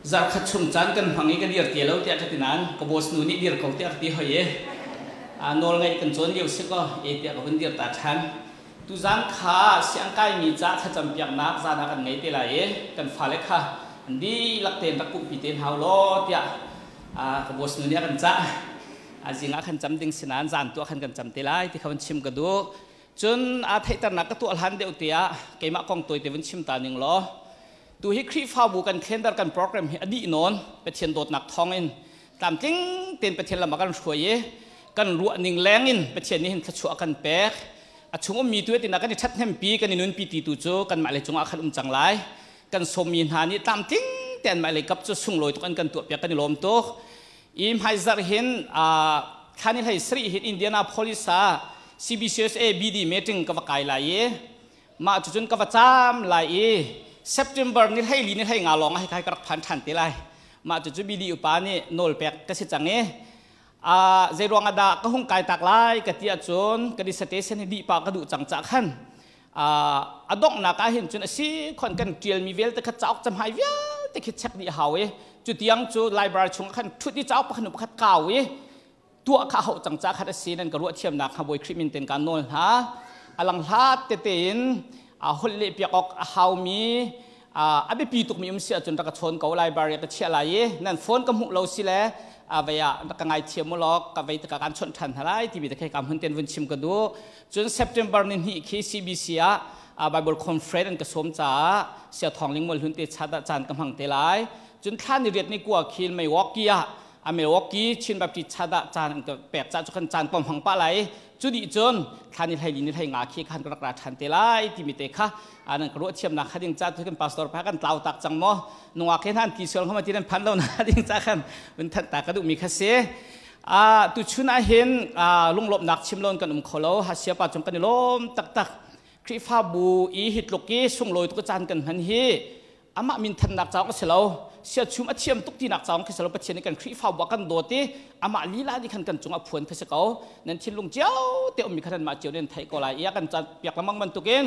Zarkhat chung caan kan hmang i ka dir ti lo tiah ka ti nain ka boss nu nih dir ko tiah ka ti hoi i nawl ngaih kan cawn lio si kaw e tiah ka vun dir ta ṭhan. Tuzaan kha siang kaimi ca thlacam piaknak zaan ah kan ngei te lai i kan fale kha an dihlak tein rak pumhpi te hna law tiah ka boss nu nih a kan cah. Zing ah khan cam ding si nain zaan tu ah khan kan cam te lai ti kha vun chim ka duh. Cun aa theihternak ka tuah hlan deuh te ah keimah kong tawi te vun chim ta ning law tu hi Khrihfabu kan calendar kan program hi a dih nawn Pathian dawtnak thawngin tlamtling tein Pathian lam ah kan hruai i kan ruah ning leng in Pathian nih hin thluachuah a kan pek. A chung ummi tu tina kan i ṭhathnempi kan i nunpi ti tu cu kanmah lei cungah khan um cang lai. Kan sawmmi hna nih tlamtling tein anmah lei kap cu sunglawi tuk an kan tuahpiak kan i lawm tuk. I hmaizarh hin thla ni hlei sarih hin Indianapolis ah CBCUSA BD meeting ka va kai lai i mah cucun ka va caam lai i September ni 14 ni 15 lawng ah hika ka rak phan ṭhan te lai. Mah cucu BD upa nih nawl pek ka si cang i zei ruang ah dah ka hung kai tak lai ka ti ahcun ka dissertation hi dih pah ka duh cang cah khan a donghnak ah hin cun a si khon kan ṭialmi vialte kha cauk camhai vialte khi check dih hau i cu tiang cu library chung ah khan ṭhut i cauk pakhat hnu pakhat kau i tuah kha hauh cang ca khat a si nan ka ruah thiamnak kha Bawi Khrih min ten kaan nawl hna. A lang hlat tete in a holh leh piak awk a haumi a biapi tukmi um si ahcun rak ka chawn ko library ka chiah lai i nan phone ka hmuh lo si le vei ah ka ngaithiam u law ka vei taka kaan chawnh ṭhan hna lai timi te khi ka hmun ten vun chim ka duh. Cun September ni hnih khi CBC ah Bible conference an ka sawm caah Sia Thawng Ling Mual Hlun te chat ah caan ka hmang te lai. Cun thla ni riat ni kua khi Milwaukee ah a Milwaukee Chin Baptist chat ah caan an ka pek ca cu kan caan pom hang pa lai. Cu dih cun thla ni hlei li ni hlei nga khi khan ka rak ra ṭhan te lai timi te kha nan ka ruah thiamnak kha ding ca tu kan pastor pa kan tlau tak cang maw nungak he han ti sual ngam ti nan phan lo na ding ca khan vun thanh ta ka duh mi kha si. Tu chun ah hin lunglawmhnak chim lon kan um kho lo. Hasia pa cung kan i lawm taktak. Khrihfabu i hitluk i sunglawi tuk caan kan hman hi amah min thannak cauk a si lo, siachum a thiam tuk tinak cauk khi si lo. Pathian nih kan Khrihfabu ah kan dawt i amah lila nih khan kan cungah phuan kha si ko. Nan thinlung cio te ummi kha nanmah cio nan theih ko lai i a kan caan piak lengmang bantukin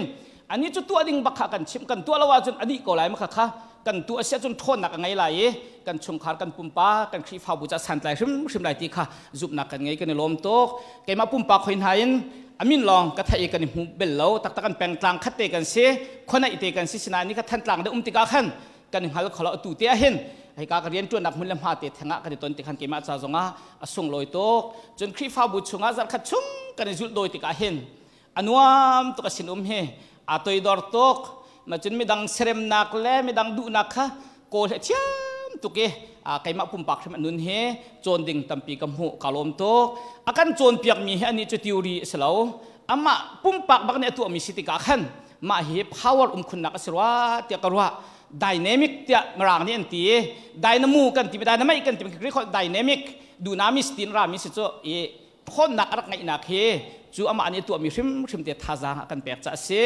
ani cu tuah ding bak kha kan chimh. Kan tuah lo ahcun a dih ko lai ma kha kha kan tuah a si ahcun ṭhawnnak a ngei lai i kan chungkhar, kan pumpa, kan Khrihfabu ca santlai hrimhrim lai ti kha zumhnak kan ngei. Kan i lawm tuk. Keimah pumpak hoi hna in amin lawng ka theih i kan i hmu bel lo taktak. Kan pengtlang khat te kan si, khuanaih te kan si. Sinain ni kha Thantlang de um tikah khan kan i hngal kholo. Atu te ah hin hika ka rian ṭuannak hmun le hma te thengah kan i ton ti khan keimah ca zongah a sunglawi tuk. Cun Khrihfabu chungah zarhkhat chung kan i zulh dawi tikah hin a nuam tuk. A sin um hi aa toidor tuk ma cun midang seremnak le midang duhnak kha kawl he thiam tuk i keimah pumpak hrim a nun hi cawn ding tampi ka hmuh. Ka lawm tuk. A kan cawnpiak mi hi ani cu theory a si lo, amah pumpak bak nih a tuahmi si tikah khan mah hi power um khunnak a si rua tiah ka ruah. Dynamic tiah mirang nih an ti i dynamo kan ti, dynamite kan ti, Greek holh dynamic, dunamis tin rami si cu i ṭhawnnak a rak ngeihnak hi cu amah nih tuahmi hrimhrim te thazaang a kan pek ca a si.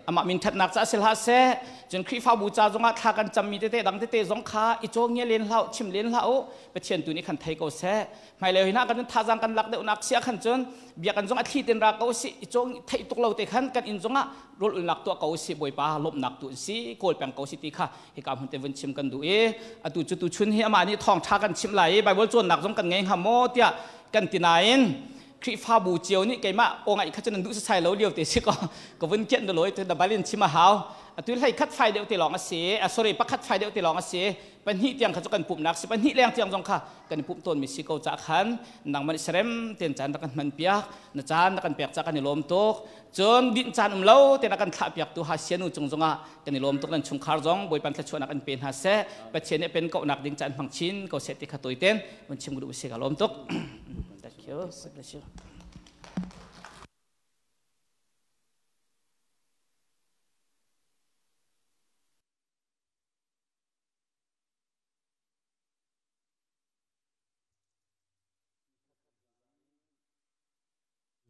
Amah min ṭhatnak ca si hlah seh, cun Khrihfabu ca zongah thla kan cammi tete dang tete zong kha i caw ngia len hlah, chim len hlah u. Pathian tu nih khan thei ko seh. Hmailei hna kan thazaang kan lak deuhnak sia khan cun biakinn zong a thli ten ra ko si i caw theih tuk lo te khan kan inn zongah rawl ulnak tuah ko si, Bawipa lawmhnak tu si kawl peng ko si ti kha hika hmun te vun chim kan duh i atu cu tu chun hi amah nih thawngṭha kan chim lai i Bible cawnnak zong kan ngei hnga maw tiah kan ti nain Khrihfabu cio nih keimah aw ngaih kha cu nan duh sasai lo lio te si ko ka vun kianh da loi tu da balin chim a hau. Atu hlei khat fai deuh te lawng a si, sorry, pakhat fai deuh te lawng a si. Pahnih tiang kha cu kan pumhnak si, pahnih leng tiang zong kha kan i pumh tawnmi si ko ca khan nangmah nih serem ten caan rak kan hman piak na caan na kan pek ca kan i lawm tuk. Cun dinh caan um lo te na kan thlah piak tu ha sianu cung zongah kan i lawm tuk. Nan chungkhar zong Bawipa thluachuahnak an pe hna seh, Pathian nih pen kohnak ding caan hmang chin ko seh ti kha toi ten mun chim duh si. Ka lawm tuk. Thank you. God bless you.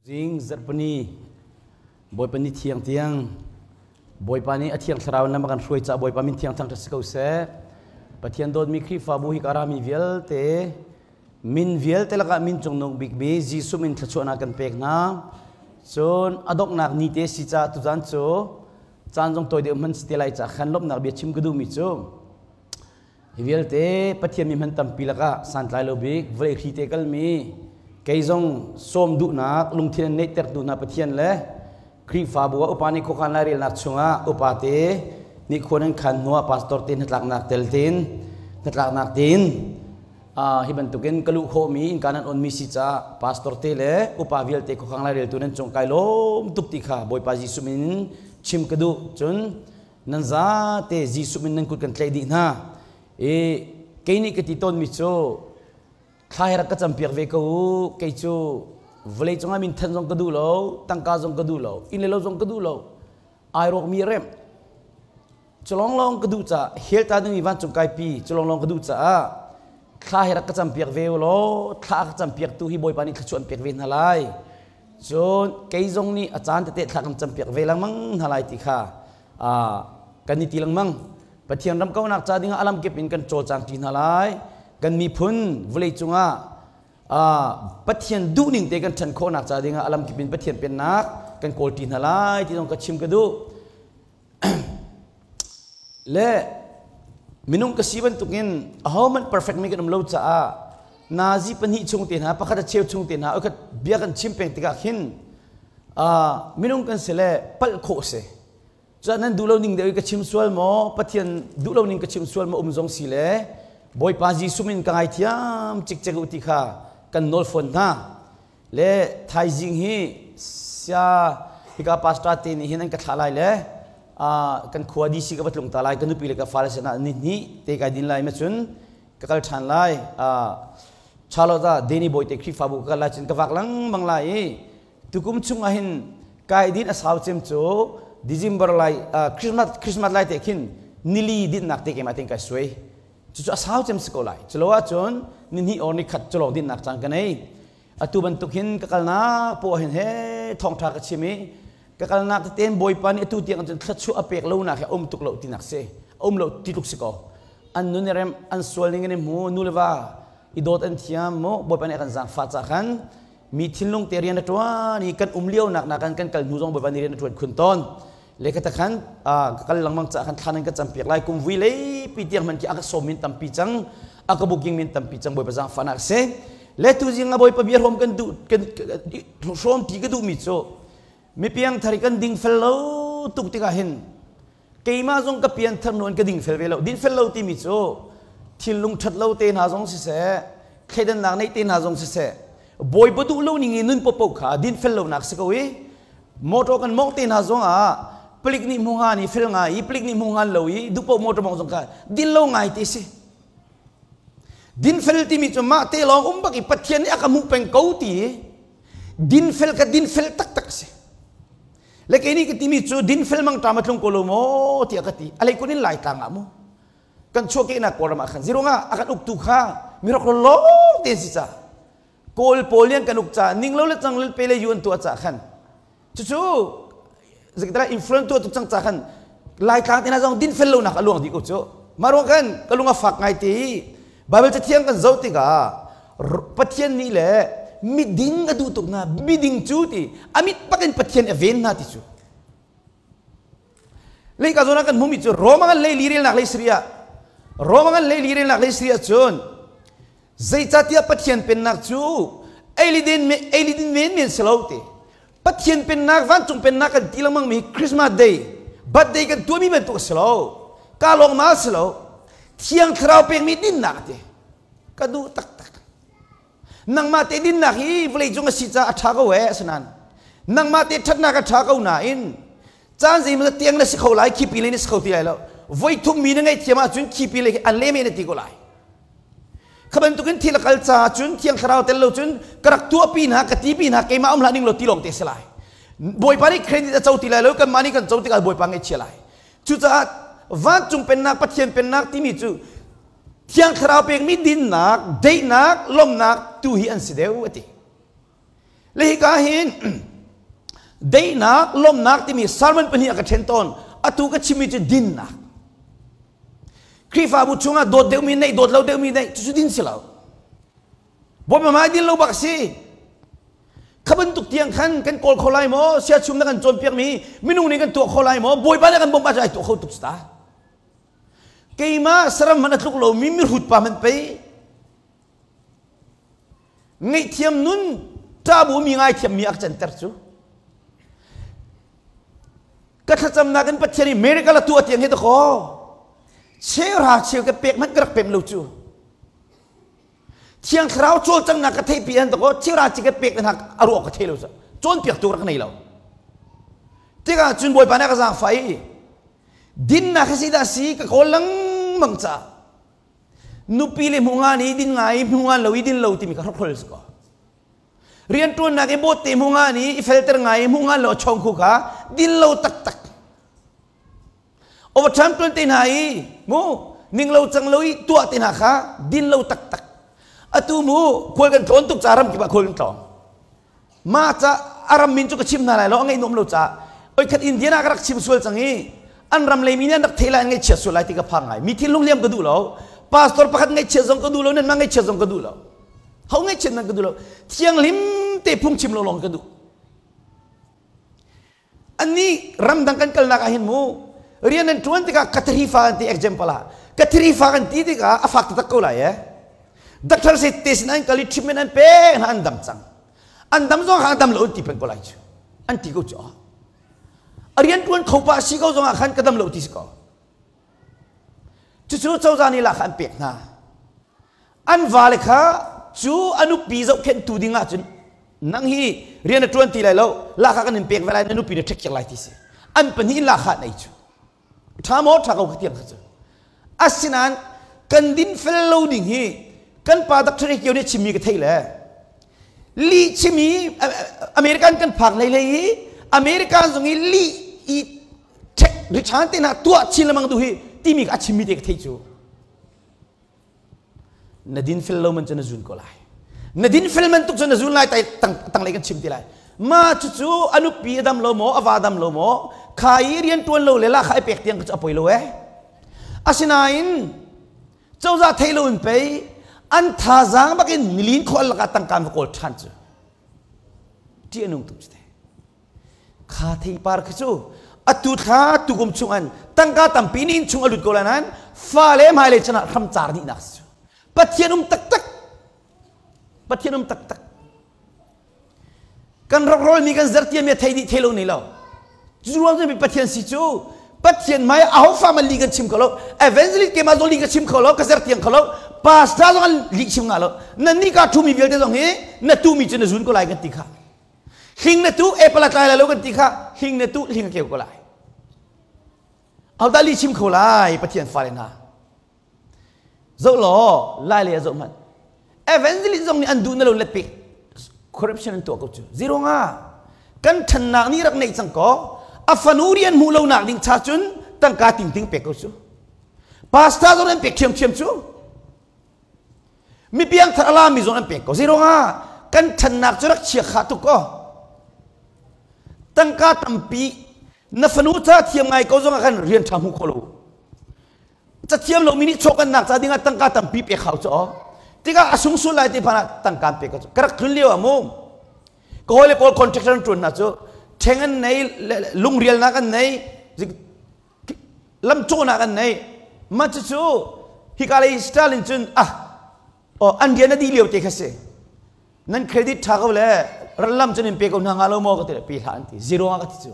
Zing zarhpini Bawipa ni thiang tiang Bawipa nih a thiang thlarau in lam a kan hruai caah Bawipa min thiang thangṭhat si ko seh. Pathian dawtmi Khrihfabu hi ka rami vialte min vialte lakah min cungnung bikmi Jesuh min thluachuahnak kan pek hna. Cun a donghnak ni te si caah tuzan cu caan zong tawi deuh hman si te lai caah khan lawmhnak bia chim ka duhmi cu. Hi vialte Pathian mi hman tampi lakah santlai lo bik vawlei hri te kalmi kei zong sawm duhnak lungthin an neihter duhnak Pathian le Khrihfabu ah upa nih khuakhan lairelnak chungah upa te nih khuan an khan hnuah pastor te hnatlaknak tel tein hnatlaknak tein hi bantukin ka luh khawhmi innka nan onmi si caah pastor te le upa vialte khuakhang laireltu nan cung kai lawm tuk ti kha Bawipa Jesuh min chim ka duh. Cun nan zate Jesuh min nan kut kan tlaih dih hna. I kei nih ka ti tawnmi cu thla hi rak ka campiak ve ko u. Kei cu vawlei cungah min than zong ka duh lo, tangka zong ka duh lo, inn le lo zong ka duh lo, ai rawkmi remh culonglong ka duh caah, hell ta dingmi vancung kaipi culonglong ka duh caah thla hi rak ka campiak ve u law thla a ka campiak tu hi Bawipa nih thluachuah an pek ve hna lai. Cun kei zong nih a caan tete thla kan campiak ve lengmang hna lai ti kha kan i ti lengmang. Pathian ram kaunak ca dingah alam kip in kan cawlcang ṭi hna lai. Kan miphun vawlei cungah Pathian duhning te kan ṭhan khawhnak ca dingah alam kip in Pathian pennak kan kawl ṭi hna lai ti zong ka chim ka duh. Le minung ka si bantukin ahohmanh perfect mi kan um lo caah nazi pahnih chung te hna, pakhat a cheu chung te hna khat bia kan chim peng tikah khin minung kan si le palh khawh si. Cun nan duh lo ning deuh i ka chim sual maw, Pathian duh lo ning ka chim sual maw um zong si le Bawipa Jesuh min ka ngaithiam cikcek u ti kha kan nawl fawn hna. Le thaizing hi sia hika pastor te nih hin an ka thlah lai le kan khua DC ka va tlung ta lai, ka nupi le ka fale sinah ni hnih te kai din lai ma cun ka kal ṭhan lai. Charlotte ah Danny Boy te Khrihfabu ka kal lai, cun ka vak lengmang lai i tukum chung ah hin kai din a sau cem cu December lai, Christmas lai te khin nili dinnak te keimah ten kai suai. Cucu a sau cem si ko lai. Culo ahcun ni hnih or ni khat culong dinnak caan ka nei. Atu bantuk hin ka kalnak poah hin he thawngṭha ka chim i ka kalnak teten Bawipa nih atu tiang cun thluachuah a pek lonak hi a um tuk lo tinak si, um lo ti tluk si ko. An nun i rem, an sual ning in i hmu, nu le va i dawt an thiam mu. Bawipa nih a kan zaangfah ca khan mi thinlung te rian a ṭuan i kan um lio nak nakan kan kal hnu zong Bawipa nih rian a ṭuan khun tawn. Le ka takhan ka kal lengmang ca khan thlan an ka campiak lai. Kum vui leipi tiang hman khi a ka sawm min tampi cang, a ka booking min tampi cang. Bawipa zaangfahnak si. Le tu zing a Bawipa bia hrawm kan duh, kan hrawm ti ka duh mi cu mi piangthar i kan ding fel lo tuk tikah hin keimah zong ka pianthar nu an ka ding fel ve lo. Din fel lo timi cu thinlung ṭhat lo te hna zong siseh, thleidannak neih te hna zong siseh, Bawipa duh lo ning i nun popo kha din fel lonak si ko. I motor kan mong te hna zong ah palik nih hmu hnga ni fel ngai i palik nih hmu hngan lo i duhpoh motor mong zong kha din lo ngai te si. Din fel timi cu mah te lawng um bak i Pathian nih a ka hmuh peng ko ti din fel ka din fel taktak si. Le kei nih ka timi cu din fel mang ṭam a tlung ko lo maw tiah ka ti. Alei kun in lai tlang ah mu kan chuahkehnak Kawlram ah khan zirung ah a kan uktu kha mirok lawng te si ca Kawl pawl nih an kan uk ca ning lo le cang le pe le yu an tuah ca khan cucu zeitala influence tuah tuk cang ca khan Laitlang te hna zong din fel lonak a luang dih ko cu. Mah ruang khan ka lung a fak ngai te. Bible cathiang kan zoh tikah Pathian nih le miding a duh tuk hna. Miding cu ti amit pakin Pathian a ven hna ti cu lei ka zawn ah kan hmumi cu Roma ngan lei lirelnak lei Syria, Roma ngan lei lirelnak lei Syria. Cun zeicahtiah Pathian pennak cu eilidin eilidin men men si lo ti. Pathian pennak, vancung pennak kan ti lengmang mi, Christmas day, birthday kan tuahmi bantuk a si lo, ka lawng ma si lo, Thiang Thlarau pekmi dinnak ti ka duh taktak. Nangmah te dinnak hi vawlei cung a si caah a ṭha ko ee. Asinain nangmah te ṭhatnak a ṭha ko nain caan zeimaw tiang na si kho lai, khipi le na si kho ti lai lo. Voi thum mi na ngaihthiam ahcun khipi le an le men na ti ko lai. Kha bantukin thil a kal caah cun Thiang Thlarau tel lo cun ka rak tuahpi hna, ka tipi hna, keimah um hlah ning law ti lawng te si lai. Bawipa nih credit a co ti lai lo. Kanmah nih kan co tikah Bawipa ngaihchia lai. Cucaah vancung pennak, Pathian pennak timi cu Thiang Thlarau pekmi dinnak, daihnak, lawmhnak tu hi an si deuh a ti. Le hika hin daihnak, lawmhnak timi sermon pahnih a ka ṭhen tawn. Atu ka chimmi cu dinnak. Khrihfabu chungah dawt deuhmi neih, dawt lo deuhmi neih, cucu din si lo. Bawipa hmai din lo bak si. Kha bantuk tiang khan kan kawl kho lai maw? Siachum na kan cawnpiakmi minung nih kan tuah kho lai maw? Bawipa nih kan bawmh ahcun ai tuah kho tuk ta. Keimah saram man a tluk lomi mihrut pa man pei ngaihthiam nun ṭabu mi ngaithiam mi a ka canter cu. Ka thlacamnak in Pathian i miracle a tuah tiang hi dakaw cheuhra cheu ka pek hmanh ka rak pem lo cu. Thiang Thlarau cawlcanghnak ka theihpi an dakaw cheuhra cheu ka pek hna a ruah ka thei lo cawnpiaktu rak nei lo. Tikah cun Bawipa nih a ka zaangfah i dinnak hi zeidah si ka kawl lengmang caah nupi le hmu nga nih din ngai hmu ngan lo i din lo timi ka hrokhrol si ko. Rianṭuannak i bawt te hmu nga nih i felter ngai hmu ngan lo a chong khu kha din lo taktak. Overtime ṭuan te hna i mu ning lo cang lo i tuah te hna kha din lo taktak. Atu mu khual kan tlawn tuk ca ram kip ah khual kan tlawng. Mah ca a ram min cu ka chim hna lai lo a ngaih nuam lo caah oi khat Indian ah ka rak chim sual cang i an ram lei mi nih an rak thei lai an ngaihchiat sual lai ti ka phang ngai. Mi thinlung liam ka duh lo. Pastor pakhat ngaihchiat zong ka duh lo, nanmah ngaihchiat zong ka duh lo. Ho ngaihchiat nan ka duh lo. Thianghlim te phung chim lo lawng ka duh. Annih ramdang kan kalnak ah hin mu rian an ṭuan tikah ka thiri fa kan ti example ah ka thiri fa kan ti tikah a fak taktak ko lai eh. Doctor se te sin an kal i treatment an pek hna an dam cang. An dam zong kha dam lo an ti peng ko lai cu. An ti ko cu. A rian ṭuan kho pa si ko zong ah khan ka dam lo ti si ko. Cucu cozah nih lah kha an pek hna. An vale kha cu a nupi zohkhenhtu ding ahcun nang hi rian na ṭuan ti lai lo lahkhah kan in pek ve lai na nupi na ṭhek lai ti si. An pahnih in lahkhah nei cu. Ṭha maw ṭha ko kha tiang kha cu. Asinain kan dinfel lo ding hi kan pa Dr. Kio nih chimmi ka theih le lih chimi American kan phak hlei hlei hi American zong i lih i ṭhek richan te hna tuah chin lengmang duh hi timi ka a chimmi te ka theih cu. Na dinfel lo man cu na zun ko lai. Na dinfel man tuk cu na zun lai tai tang tanglei kan chim ti lai. Ma cucu a nupi a dam lo maw a va dam lo maw kha i rian ṭuan lo le la kha i pek tiang cu a poi lo eh. Asinain cozah thei lo in pei an thazaang bakin nilin khual lakah tangka va kawl ṭhan cu ṭih a nung tuk cu te. Kha theipar khi cu atu thla tukum chung an tangka tampi nih inn chung a lut ko lai nain fale hmailei chan ah hramcar dihnak si cu. Pathian um taktak. Pathian um taktak. Kan rawkrawlmi kan zertiami a thei dih thei lo nei lo. Cu ruang cu Pathian si cu Pathian hmai aho fa man li kan chim kho lo. Evangelist ke ma zong li ka chim kho lo, ka zertiang kho lo. Pastor zong an li chim nga lo. Nan ni ka thumi vialte zong hi na tu mi cu na zun ko lai kan ti kha. Hling na tu apple a tlai lai lo kan ti kha hling na tu hling a keu ko lai. Hodah li chim kho lai Pathian fale hna. Zoh law lai le zoh hmanh. Evangelist zong nih an duh na lo let pek corruption an tuah ko cu. Zero nga kan ṭhannak nih rak neih cang ko. A fanu rian hmuh lo nak ding cha cun tangka tingting pek ko cu. Pastor zong an pek ṭhiamṭhiam cu. Mi piangthar a lami zong an pek ko. Zeiruangah kan ṭhannak cu rak chia kha tuk ko. Tangka tampi na fanu ca thiam ngai ko zong ah khan rian ṭha hmu kho lo. Cathiam lomi nih chawk nak ca dingah tangka tampi pek hau cu. Tikah a sung sul lai ti phan ah tangka an pek ko. Ka rak tlun lio ah mu. Ka hawile pawl contractor an ṭuan hna cu ṭheng an nei, lungrialnak an nei, lamcawhnak an nei mah cucu hika lei Stalin cun ah oh an rian a dih lio te kha si nan credit tha ko le lam cun in pe ko hna nga lo maw ka ti pe hlah an ti zero ka ti cu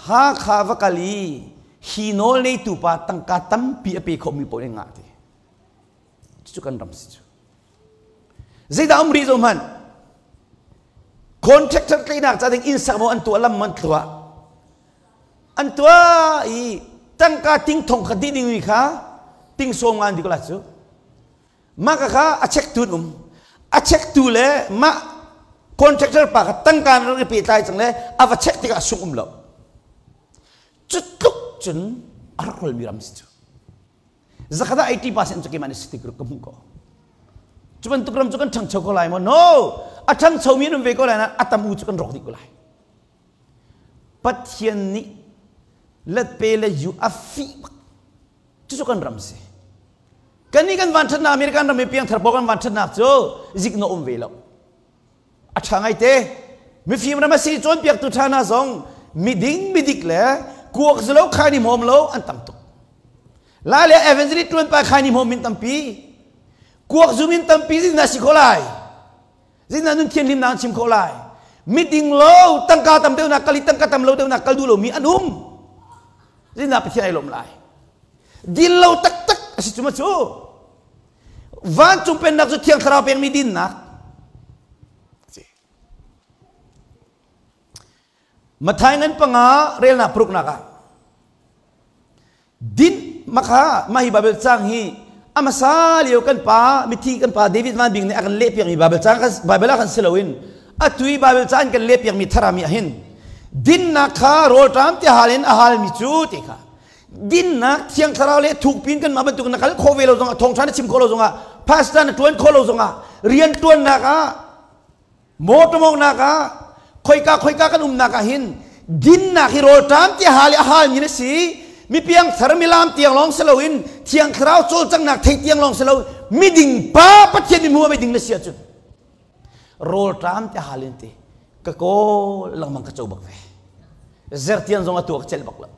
Hakha va kal i hi nawl neitu pa tangka tampi a pe kho mi paoh nih ngah ti cucu kan ram si cu zeidah um rih zo hmanh contractor tleinak ca ding inn sak maw an tuah lam man tuah An tuah i tangka ting thong kha dih ding mi kha ting sawm ngan di ko la cu. Mah ka kha a check tu um. A check tu le mah contractor pa kha tangka na rak i pehtlai cang le a va check tikah sung um lo. Cu tluk cun a rak rolmi ram si cu. Zakhat ah 80% cu keimah nih si tik ka hmuh ko. Cu bantuk ram cu kan ṭhangcho ko lai maw? No! A ṭhangchomi an um ve ko lai na a tam u cu kan rawk dih ko lai. Pathian nih letpe le yu a fih bak. Cucu kan ram si. Kan nih kan vanṭhatnak American ram i piangthar pawl kan vanṭhatnak cu ziknawh um ve lo. A ṭha ngai te. Mifim ram a si cawnpiaktu ṭha hna zong miding midik le kuak zalo khaini hmawm lo an tam tuk. Lai le evangelist tuan pa khai ni hmom min tampi. Kuak zu min tampi zin na si kho lai. Zin na nun thian lim na chim kho lai. Miding lo tangka tam deuh na kali tangka tam lo deuh na kal du lo mi an um. Zin na Pathian ai lom lai. Dil lo taktak asi cu ma cu. Vancung pennak cu thiang thlarau pekmi dinnak. Mathai ngan panga relnak paruknak ah din makha mah hi Bible cang hi amasa lio kan pa mithi kan pa David Van Bing nih a kan leh piakmi Bible cang Bible ah kan si loin atui Bible caan kan leh piakmi tharami ahin dinnak kha rawlṭam ti hal in a halmi cu ti kha dinnak thiang thlarau le thukpin kan mah bantuk na kal kho ve lo zongah thawngṭha na chim kho lo zongah pastor na ṭuan kho lo zongah rian ṭuannak ah motor mawngnak ah khoika khoika kan umnak ah hin dinnak hi rawlṭam ti hal i a halmi na si mi piang thar milam tiang lawng si loin thiang thlarau cawlcanghnak thei tiang lawng si lo miding pa Pathian mi hmu miding na si ahcun rawlṭam ti hal in ti ka kawl lengmang ka co bak ve zertian zong a tuak celh bak lo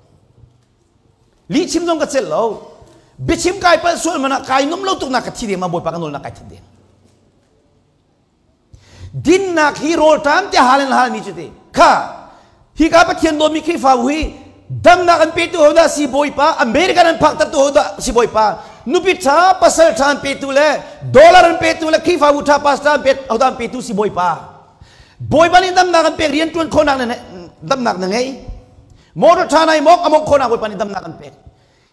lihchim zong ka celh lo biachim kai palh sual man ah kai nom lo tuk nak ka thi deng ma bawipa ka nawl nak kai thin deng dinnak hi rawlṭam te hal in halmi cu ti kha hi ka Pathian dawmi Khrihfabu hi damnak an petu ho dah si bawipa American an phakter tu ho dah si bawipa nupi ṭha pasal ṭha an petu le dollar an petu le Khrihfabu ṭha pastor an pet ho dah an petu si bawipa bawipa nih damnak an pek rian ṭuan khawhnak na damnak na ngei motor ṭha nai mok amok khawhnak bawipa nih damnak an pek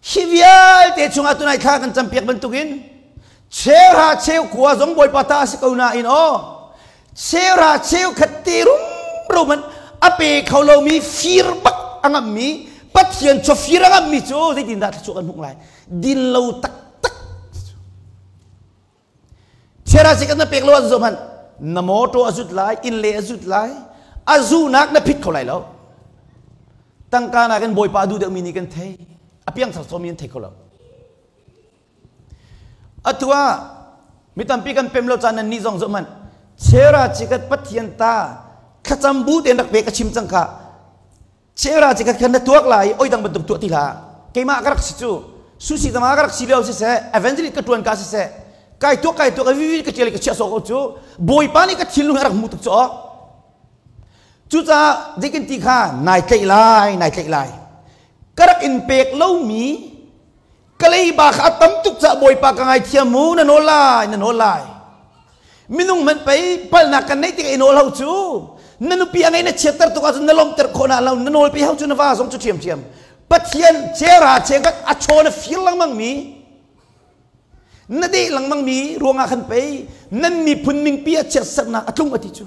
Hi vialte chungah tunai thla kan campiak bantukin cheuhra cheu khua zong Bawipa ta a si ko nain aw cheuhra cheu khat te rumro man a pe kho lomi fir bak a ngammi Pathian chaw fir a ngammi cu zeitindah thluachuah kan hmuh lai din lo taktak Chera si kan na pek lo an zo hmanh na motor a zut lai inn le a zut lai a zunak na phit kho lai lo tangka nakin bawipa duh deuhmi nih kan thei a piang thar mi an thei kho lo atu ah mi tampi kan pem lo caan nan nih zong zoh hmanh chera chikat pathian ta thlacam bu tein rak pe ka chim cang kha chera chikat khan na tuak lai oi dang bantuk tuah ti hlah keimah ka rak si cu susi tama ka rak si lio si seh evangelist ka tuan ka si seh kai tuak kai tuak vi ka tial ka chia so ko cu bawipa nih ka thinlung a rak hmu tuk cu Cucaah zeitin ti kha nai tlaih lai, nai tlaih lai. Ka rak in pek lomi ka leiba kha a tam tuk caah Bawipa ka ngaithiam mu, na nawl lai, na nawl lai. Minung hmanh pei palhnak kan neih tikah i nawl hau cu. Na nupi a ngei na chiatter tuk ahcun na lawmhter khawh na lo, na nawl pe hau cu na va zong cu ṭhiamṭhiam. Pathian cera chengkhat a chaw na fir lengmang mi na deh lengmang mi ruangah khan pei nan miphun ningpi a chiatsernak a tlung a ti cu.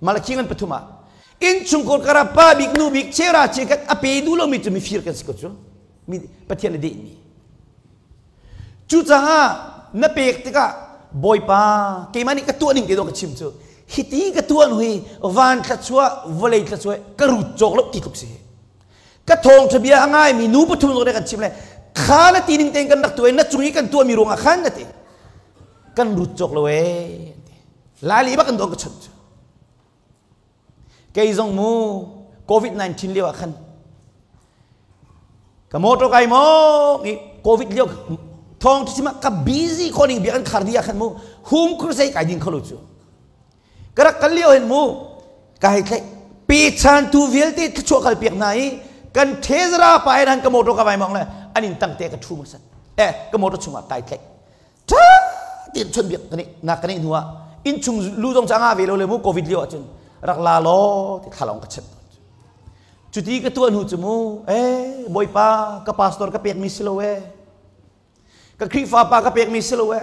Malakhi ngan pathum ah innchungkhar kara pa bik nu bik chera chekat a pe duh lomi cu mifir kan si ko cu mi Pathian a dehmi cucaah na pek tikah Bawipa keimah nih ka tuah ning te dawh ka chim cu hiti ka tuah nu hi van thluachuah vawlei thluachuah ka rut cawk lo ti tluk si ka thawngṭha bia a ngaimi nu pathum zong kan chim le kha na ti ning tein kan rak tuah na cung i kan tuahmi ruangah khan na ti kan rut cawk lo ee lai bak kan dawng ka chawnh cu kei zong mu covid-19 lio ah khan ka motor kai mo covid lio thong thi ma ka busy kho ning bia kan khar dia khan mu hum crusade kai ding kholo cu ka rak kal lio hin mu ka hei thlek pe chan tu vialte thluachuah kal piak hna i kan thezara pa in han ka motor ka vai mong le an in tang te ka thu ma sat eh ka motor chungah kai thlek tha tin chon biak kani na kani hnu ah in chung lu zong cha nga ve lo le mu covid lio ahcun rak la law ti thlalong ka chet cuti ka tuah hnu cu mu eh bawipa ka pastor ka pek mi si lo eh ka Khrihfa pa ka pekmi si lo eh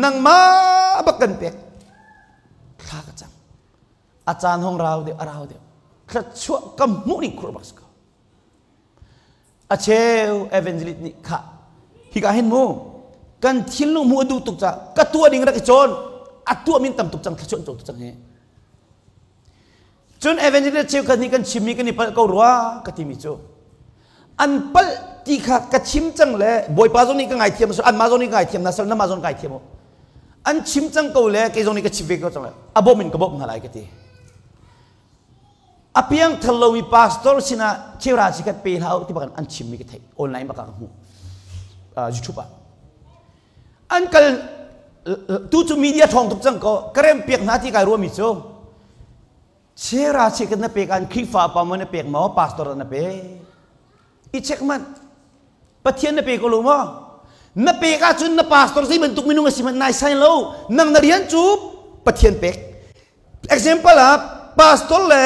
nangmah bak kan pek thla ka cam a caan hong rau deuh a rau deuh thluachuah ka hmuh ning khur bak si ko a cheu evangelist nih kha hika hin mu kan thinlung hmuh a duh tuk ca ka tuah ding rak i cawn a tuah min tam tuk cang thluachuah an cawn tuk cang hi Cun evangelist cheukhat nih kan chimmi kan i palh ko rua ka timi cu an palh ti kha ka chim cang le Bawipa zong nih ka ngaithiam anmah zong nih ka ngaithiam na sal namah zong ka ngaithiam u an chim cang ko le kei zong nih ka chim ve ko cang le a bawm in ka bawmh hna lai ka ti. A piang thar lomi pastor sinah cheura chikat pe hlah u ti bakan an chimmi ka theih online baka ka hmuh YouTube ah. An kal tu cu media thawng tuk cang ko ka rem piak hna ti kai ruami cu chera chikat na pek an Khrihfa pa mo na pek maw pastor na pe i check man Pathian na pe ko lo maw na pek ahcun na pastor zei bantuk minung a si hmanh nai sai lo nang na rian cu Pathian pek. Example ah pastor le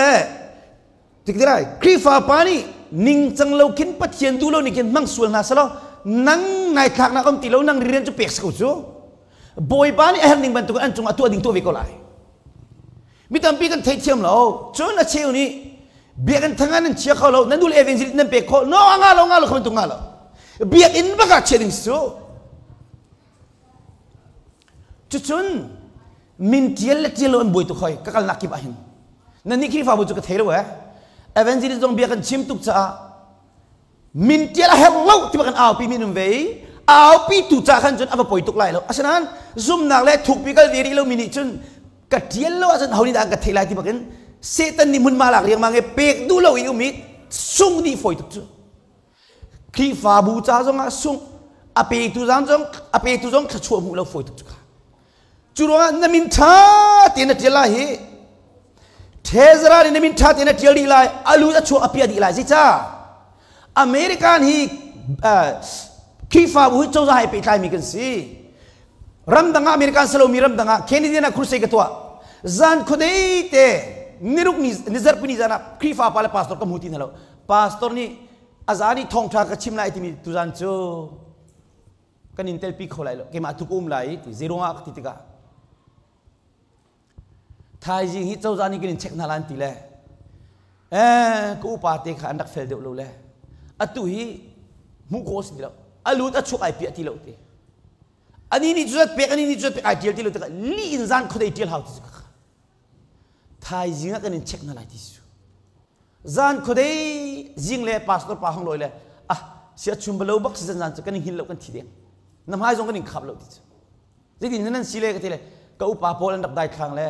tiktirai Khrihfa pa nih ningcang lo khin Pathian duh lo nih khin hmang sual hna selaw nang nai thlaknak um ti lo nang rian cu pek si ko cu. Bawipa nih a herh ning bantuk an cungah tuah ding tuah ve ko lai. Mi tampi kan theithiam lo. Cun a cheu nih biakinn thangan nan chia kho lo nan dul evangelist nan pek khawh no nga lo nga lo kho bantuk nga lo biakinn bak ah chia ding su. Cucun min tial le tial lo an buai tuk hoi ka kalnak kip ah hin. Nan nih Khrihfabu cu ka thei lo eh. Evangelist zong bia kan chim tuk caah min tial a herh lo ti kan aupi mi num ve i aupi tu ca khan cun a va poi tuk lai lo. Asinain zumnak le thukpi kal ve rih lo mi nih cun ka tial lo ahcun ho nih dah an ka thei lai ti bakin Satan nih hmunhma lak riangmang i pek duh lo i um i sung dih fawi tuk cu. Khrihfabu ca zongah sungh a petu zang zong a petu zong thluachuah hmuh lo fawi tuk cu kha. Cu ruangah na min ṭha tein na ṭial lai hi Thezara nih na min ṭha tein na ṭial dih lai alu a chuak a piah dih lai zica American hi Khrihfabu hi cozah he pehtlaimi kan si. Ramdang ah American salomi ramdang ah Canadian ah crusade ka tuah zan khuadei te niruk ni nizarpi ni zan ah Khrihfa pa le pastor ka hmu ti hna lo. Pastor nih azan i thawngṭha ka chim lai timi tuzan cu kan in telpi kho lai lo keimah tu ka um lai ti zeiruangah ka ti tikah thaizing hi cozah nih kan in check hna lan ti le eh ka upa te kha an rak fel deuh lo le atu hi hmuh khawh si ti lo a lut a chuak ai piah ti lo ti ani nih cu zat pek ani nih cu zat pek ai tial ti lo tikah li in zan khuadei tial hau ti cu thaizing ah kan in check hna lai ti cu zan khuadei zing le pastor pa hong loi le ah sia chum balo bak si zan zan cu kan in hil lo kan thi deng na hmai zong kan in khap lo ti cu zeitin nan si le ka ti le ka upa pawl an rak dai thlang le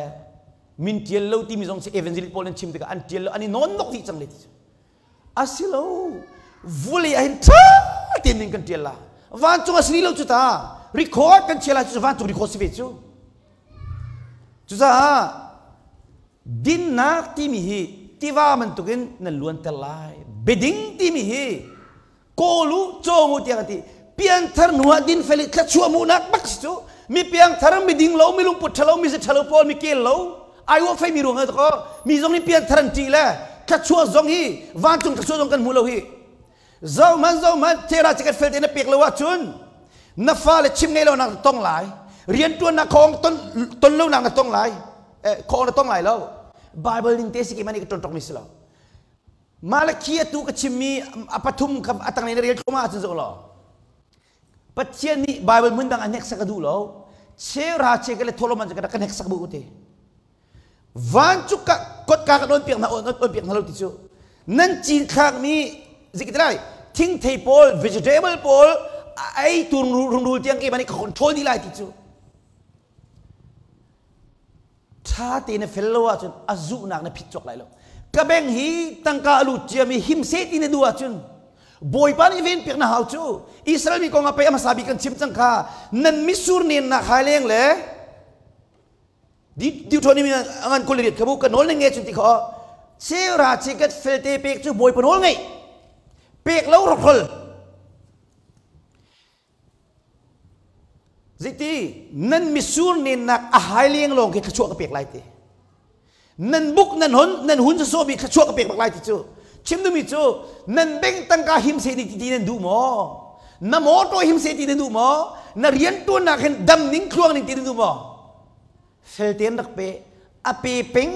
min tial lo timi zong si evangelist pawl an chim tikah an tial lo an i nawn nok dih cang le ti cu asilo vuli ahin tha tein min kan tial la vancung a si lo cu ta record kan chia lai cu vancung record si ve cu. Cucaah dinnak timi hi tiva bantukin nan luanter lai. Biading timi hi kawl u, cawng u tiah ka ti. Pianthar hnu ah dinfel i thluachuah hmuhnak bak si cu. Mi piangthar, mi ding lo, mi lungput ṭhalo, mi ṭhalo pawl, mi kel lo, ai uah fei mi ruang ah kaw mi zong nih pianthar an ṭih le thluachuah zong hi vancung thluachuah zong kan hmu lo hi. Zohhmanh zohhmanh thera chikat fel te na pek lo ahcun na fale chim ngei lo nak na tong lai riantuannak khong ton ton lo nak na tong lai eh khong na tong lai lo. Bible ning te si ke mani ka ton tok mi si lo. Malakhi atu ka chimmi a pathum kha a tanglei na rel thluahmah ahcun zoh law Pathian nih Bible hmun dang a hneksak a duh lo cheuhra cheuka le thawhlawm an ka hneksak bu te vancung ka kotka ka nawn piak hna on piak hna lo ti cu nan cin thlakmi zikitilai thingthei pawl vegetable pawl ei tur rungrul tiang ke mani ka control dih lai ti cu tha te na fel lo ahcun a zuhnak na phit cawk lai lo. Ka beng hi tangka a lut ciami him se ti na duh ahcun Bawipa nih ven piak na hau cu. Israel mi kong ah pei a hmasa bik kan chim cang kha nan misur nen nak hai leng le Deuteronomy ngan kul riat khabu ka nawl na nge chun ti kho cheu ra chi kat felte pek cu Bawipa nawl ngei pek lo rokrol ziti nan misur nennak a hai leng lawng khi thluachuah ka pek lai ti nan buk nan hon nan hun so mi thluachuah ka pek bak lai ti cu chim duhmi cu nan beng tangka him se ti ti nan duh maw na motor him se ti nan duh maw na rian tuannak hin dam ning thluang ning ti nan duh maw felten rak pe a pe peng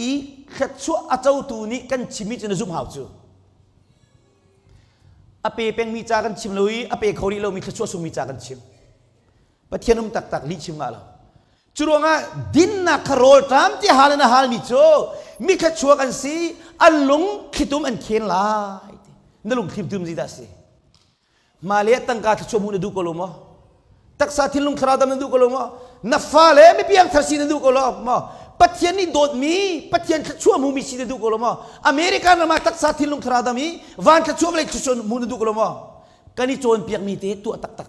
i thluachuah a cotu nih kan chimmi cu na zumh hau cu a pe pengmi ca kan chim lo i a pe kho rih lomi thluachuah sungmi ca kan chim Pathian um taktak lih chim ngah lo cu ruangah dinnak kha rawl ṭam ti hal in a halmi cu mi thluachuak an si an lung thlitum an khen lai na lung thlitum zi dah si mah le tangka thluachuah hmuh na duh ko lo maw taksa thinlung thlarau dam na duh ko lo maw na fale mi piangthar si na duh ko lo maw Pathian nih dawtmi, Pathian thluachuah hmumi si na duh ko lo maw? America ram ah taksa thinlung thlarau dam i van thluachuah vawlei thluachuah hmu na duh ko lo maw? Kan i cawnpiakmi te tuah taktak.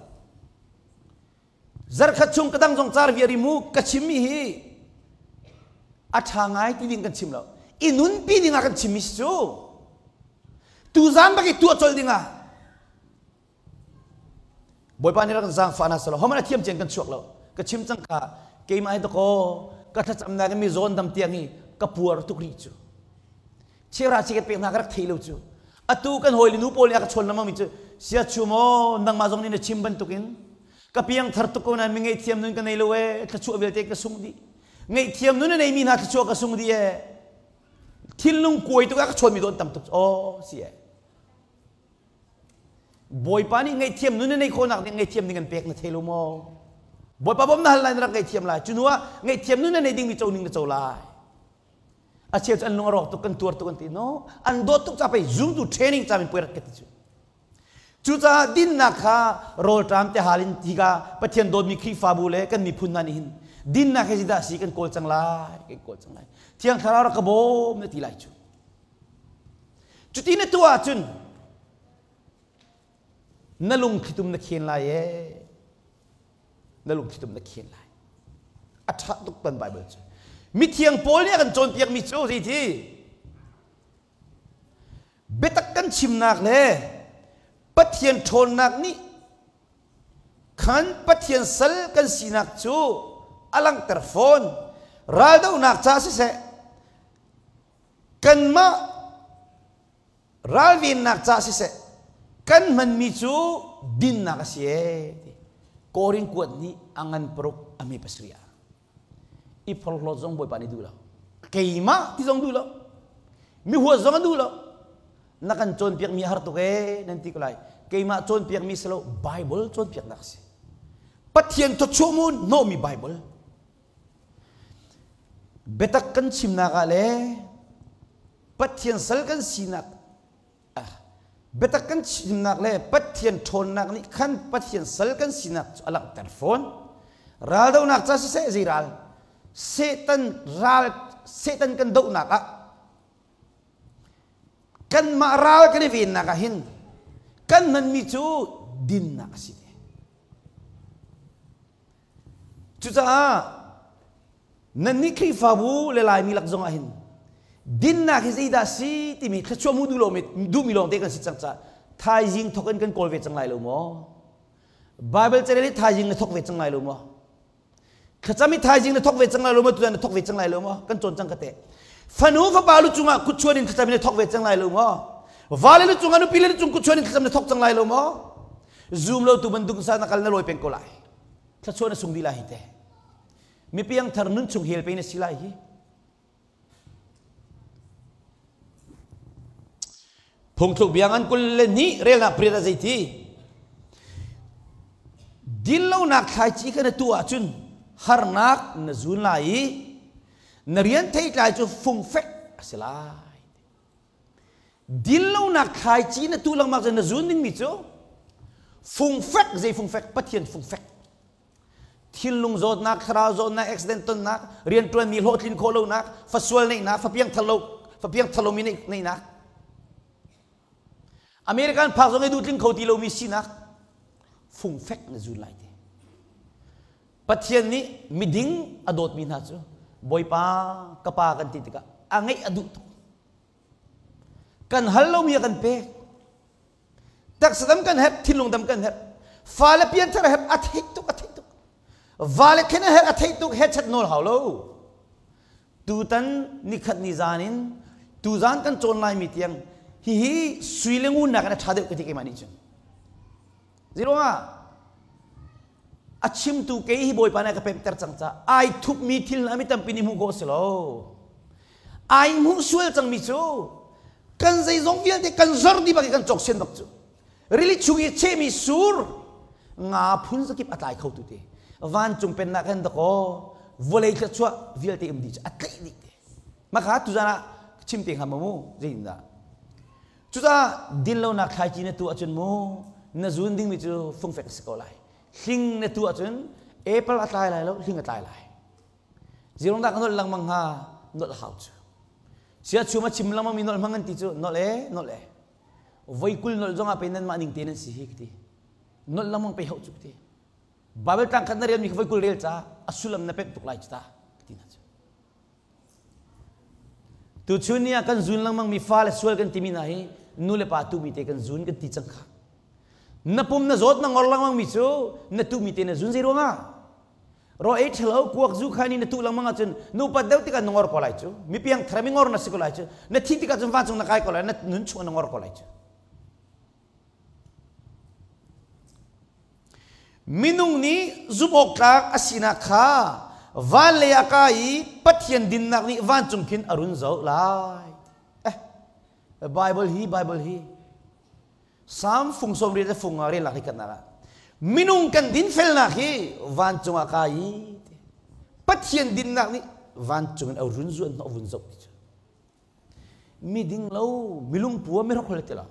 Zarkhat chung ka dang zong car viar i mu ka chimmi hi a ṭha ngai ti ding kan chim lo. I nunpi ding ah kan chimmi si cu. Tuzaan bak i tuah colh ding ah Bawipa nih rak kan zaangfah hna selaw homan a thiam cian kan chuak lo. Ka chim cang kha keimah hi dakaw ka thlacamnak in mi zawn dam tiang hi ka puar tuk rih cu. Chera chi ka pek hna ka rak thei lo cu. Atu kan hawi le nu pawl nih a ka chawn lengmang mi cu sia chu maw nangmah zong nih na chim bantukin ka piang thar tuk ko nain mi ngaihthiam nun ka nei lo ee thluachuah vialte ka sung dih. Ngaihthiam nun a neimi hna thluachuah ka sung dih ee. Thinlung kuai tuk a ka chawn mi dawn tam tuk aw si ee. Bawipa nih ngaihthiam nun na neih khawhnak ding ngaihthiam ding an pek na thei lo maw? Bawipa bawm na hal lai na rak ngaihthiam lai. Cu hnu ah ngaihthiam nun na nei dingmi co ning na co lai. A cheu cu an lung a rawk tuk kan tuar tuk an ti no. An dawt tuk ca pei zumtu training ca min puai rak ka ti cu. Cucaah dinnak kha rawlṭam te hal in hika Pathian dawtmi Khrihfabu le kan miphun hna nih hin dinnak he zeidah si kan kawl cang lai kan kawl cang lai. Thiang Thlarau rak ka bawm na ti lai cu. Cuti na tuah ahcun na lungthlitum na khen lai ee. Na lungthlitum na khen lai. A ṭha tuk kan Bible cu. Mithiang Paul nih a kan cawnpiakmi cu zeiti? Biatak kan chimnak le Pathian ṭhawnnak nih khan Pathian sal kan sinak cu a langhter fawn. Raldohnak ca siseh, Kanmah ralvennak ca siseh kan hmanmi cu dinnak a si ee ti. Korin kuat nih a ngan paruk a mi pasarih ah i phorhlawt zong Bawipa nih duh lo. Keimah ti zong duh lo. Mi huat zong a duh lo. Na kan cawnpiakmi a har tuk ee nan ti ko lai. Keimah cawnpiakmi si lo Bible cawnpiaknak a si. Pathian thawchuah mu hnawhmi Bible. Biatak kan chimnak ah le Pathian sal kan sinak ah biatak kan chimnak le Pathian ṭhawnnak nih khan Pathian sal kan sinak cu a langhter fawn. Raldohnak ca siseh zei ral Satan ral Satan kan dohnak ah kanmah ral kan i vennak ah hin kan hmanmi cu dinnak a si. Cucaah nannih Khrihfabu le Laimi lak zongah hin dinnak hi zeidah si timi thluachuah mu duh lomi duhmi lawngte kan si cang caah thaizing thawk in kan kawl ve cang lai lo maw? Bible carel hi thaizing na thawk ve cang lai lo maw? Thlacam hi thaizing na thawk ve cang lai lo maw? Tutan na thawk ve cang lai lo maw? Kan cawn cang ka te. Fanu fapa lu cungah kutchuan in thlacam in na thawk ve cang lai lo maw? Vale lu cungah nupi le lu cung kutchuan in thlacam na thawk cang lai lo maw? Zum lo tu bantuk sa na kal na lawi peng ko lai. Thluachuah na sung dih lai hi te. Mi piangthar nun chung hel pe na si lai hi. Phungthluk biang an 22 relnak priat a zeiti. Dinlonak thlaici kha na tuah ahcun harnak na zun lai i na rian theitlai cu fungfek a si lai. Dinlonak thlaici na tuh lengmang cun na zun dingmi cu fungfek zei fungfek Pathian fungfek thinlung zawtnak thlarau zawtnak accident tonnak rianṭuanmi hlawhtlin khawh lonak fasual neihnak fapiang thar lo fapiang thar lomi neihnak American phak zong i duhtling kho ti lomi sinak fungfek na zun lai te Pathian nih miding a dawtmi hna cu Bawipa ka pa kan ti tikah a ngeih a duh tuk Kan hal lomi a kan pek. Taksa dam kan herh, thinlung dam kan herh. Fale pianthar a herh, a theih tuk, a theih tuk. Vale khen a herh, a theih tuk, hechat nawl hau lo. Tutan nikhat ni zan in tuzan kan cawn lai mi tiang hihi sui le ngun nak in a ṭha deuh ka ti keimah nih cun. Ziruangah a chimtu kei hi Bawipa nih a ka pemter cang caah ai thupmi thil hna mi tampi nih hmuh khawh a si lo. Ai hmuh sual cangmi cu kan zeizong vialte kan zor dih bak i kan cawk sian bak cu. Rili chung i chehmi sur nga phun zakip a tlai kho tu te. Vancung pennak hin dakaw vawlei thluachuah vialte um dih cu a tlaih dih te. Maka tuzan ah chim te hnga ma mu zeitindah. Cucaah dinlonak thlaici na tuah ahcun mu na zun dingmi cu fungfek a si ko lai. Hling na tuah ahcun apple a tlai lai lo, hling a tlai lai. Zirong dah ka nolh lengmang hnga? Nolh hau cu. Sia chum a chim lengmang mi nolh hmang an ti cu nolh e nolh e. Voi 20 nolh zong ah pe nan mah ning te nan si hi ka ti. Nolh lengmang pe hau cu ka ti. Bible tlang khat na rel mi kha voi 20 rel ca a sullam na pemh tuk lai cu ta ka ti hna cu. Tuchun ni ah kan zun lengmang mi fa le sual kan timi hna hi nu le pa tu mi te kan zun kan ti cang kha. Na pum na zawt na ngor lengmang mi cu na tu mi te na zun zei ruangah? Ro ei ṭhalo kuak zu kha ni na tu lengmang ahcun nupat deuh tikah na ngor ko lai cu. Mi piang thar mi ngor na si ko lai cu. Na thi tikah cun vancung na kai ko lai na nun chung na ngor ko lai cu. Minung nih zumh awk tlak a sinak kha van lei ah kai i Pathian dinnak nih vancung khin a run zoh lai. Eh, Bible hi Bible hi Psalm fung 80 le fung ah rel lak hi kan ah minung kan dinfelnak hi vancung ah kai i Pathian dinnak nih vancung in a run zuan hnawh vun zoh ti cu. Mi ding lo, mi lungpua, mi hrokhrol ti lo.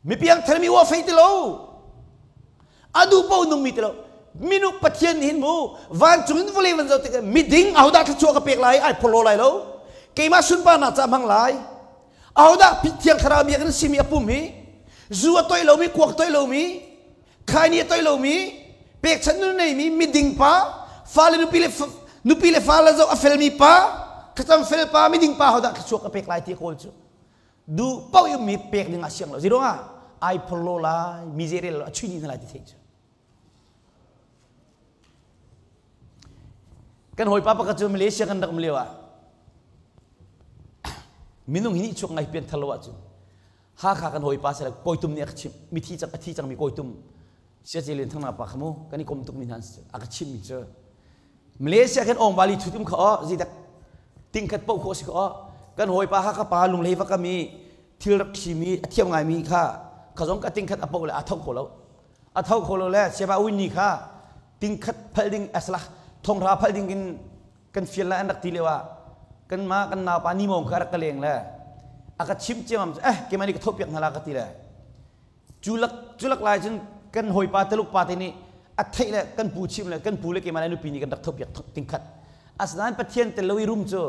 Mi piangthar mi uah fei ti lo. A duh paoh nung mi ti lo. Minung Pathian hin mu vancung in vawlei van zoh tikah miding ahodah thluachuah ka pek lai ai phorhlaw lai lo. Keimah sunparnak ca hmang lai. Ahodah thiang thlarau mi kan simi a pum hi zu a toih lomi kuak toih lomi khaini a toih lomi pekchanh nun nei mi miding pa fale nupi le nupi le fale zoh a felmi pa thlacam fel pa miding pa hodah thluachuah ka pek lai ti kawl cu du pau i mi pek ding ah siang lo zirong ah ai phorlo lai mi ze rel a chui ni hna lai ti thei cu kan hawipa pakhat cu Malaysia kan rak um lio ah minung hi nih chuak ngai pian thar lo ahcun Hakha kan hawipa sila kawitum nih a ka chimh mithi cang a thi cangmi kawitum siace len thang pa kha mu kan i kom tukmi hna a ka chimhmi cu Malaysia kan ong bali thutum kha o zidak tingkhat poh kho si kha o kan hawipa Hakha pa lunglei va kami thil rak thimi a thiam ngaimi kha kha zong ka tingkhat a poh le a tho kho lo a tho kho lo le siapa win ni kha tingkhat phal ding asla thongra phal ding in kan fial lai an rak ti lio ah kan ma kan naupa ni mong kha rak ka leng le a ka chimh ciamam eh keimah nih ka thoh piak hna la ka ti le culak culak lai cun kan hawipa taluk pa te nih a theih le kan pu chim le kan pu le keimah le nupi nih kan rak thoh piak tingkhat asinain pathian tel lo i rum cu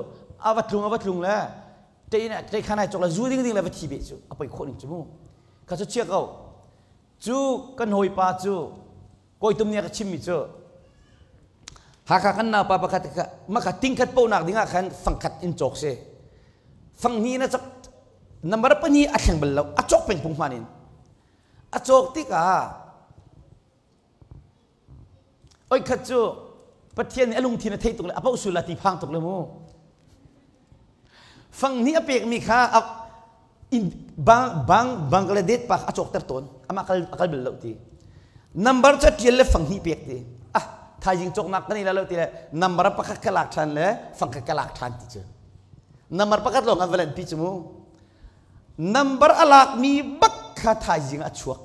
a va tlung a va tlung le tei khan ai cok le zu ding ding le va thi be cu a poi khawh ning cu mu kha cu chia ko cu kan hawipa cu Kawitum nih a ka chimmi cu Hakha kan naupa pakhat maka tingkhat ponak dingah khan fangkhat in cawk si. Fang hnih na cak number pahnih a thleng bal lo a cawk peng pung hman in a cawk tikah oi khat cu Pathian nih a lungthin a theih tuk le a poh sul la ti phang tuk le mu fang hnih a pekmi kha in bang bang Bangladesh pa a cawkter tawn amah kal a kal bal lo ti number ca tial le fang hnih pek ti ah thaizing cawknak kan ila lo ti le number pakhat ka lak than le fang khat ka lak than ti cu number pakhat lawng an valen pi cu mu number a lak mi bak kha thaizing a chuak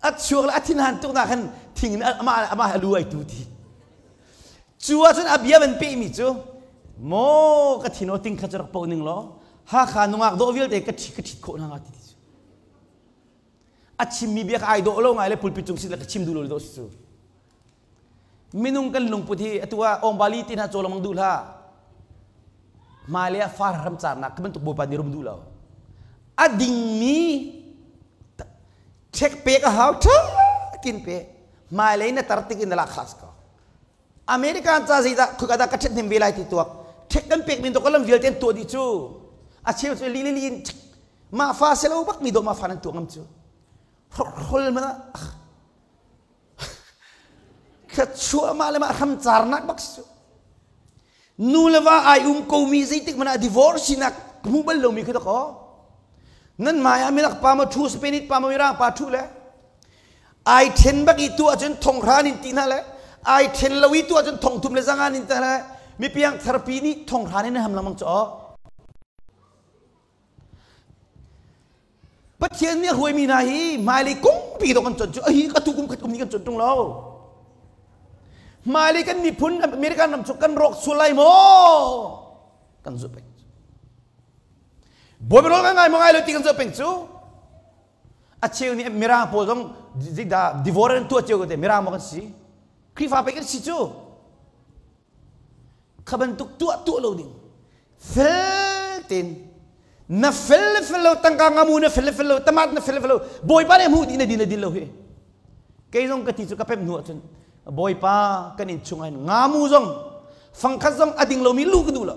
a chuak le a thin han tuk nak khan thing in amah amah a lu ai tu ti Cu ahcun a bia van pehmi cu maw ka thin aw ting kha cu rak poh ning law Hakha nungak dawh vialte ka ṭhi ka ṭhit khawh hna hnga ti cu. A chimmi bia ka ai dawh lo ngai le pulpit cung si le ka chim duh lo dawh si cu. Minung kan lungput hi atu ah ong bali ti hna caw lengmang duh hlah. Hmailei ah far ram carnak ka bantuk bawipa nih rum duh lo. A dingmi ṭhek pek a hau ṭha kin pe. Hmailei na tar tik in na lak khas ko. American ca zeidah khuka dah ka ṭhathnem ve lai ti tuak ṭhek kan pek min to lam vialte an tuah dih cu a cheu cu li li li in mah fa selo bak mi dawh mah fa nan tuah ngam cu hrol mana ka chuah mah le mah hram carnak bak si cu nu le va ai um ko mi zeitik mana divorce sinak hmu bal lo mi khi ko nan maya milak pa ma thu Spain pa ma mirang pa thu le Ai ṭhen bak i tu ahcun thonghran in ti hna le ai ṭhen lo i tu ahcun thongthum le zangan in ti hna le mipiang tharpi nih thonghran in ham lengmang cu Pathian nih a hruaimi hna hi hmailei kungpi dawh kan con cu hi ka tu kum khat kum ni kan con ṭung lo hmailei kan miphun American ram cu kan rawk sual lai maw kan zuh peng Bawipa nawl kan ngai maw ngai lo ti kan zoh peng cu A cheu nih Mirang pawl zong zeidah divorce an tuah cio ko te Mirang maw kan si? Khrihfa pei kan si cu. Kha bantuk tuah tuah lo ding. Fel tein na fel le fel lo tangka ngamu na fel le fel lo tamat na fel le fel lo Bawipa nih hmuh dih na din na din lo hi. Kei zong ka ti cu ka pem hnu ahcun Bawipa kan inn chung ah ngamu zong fangkhat zong a ding lomi lu ka duh lo.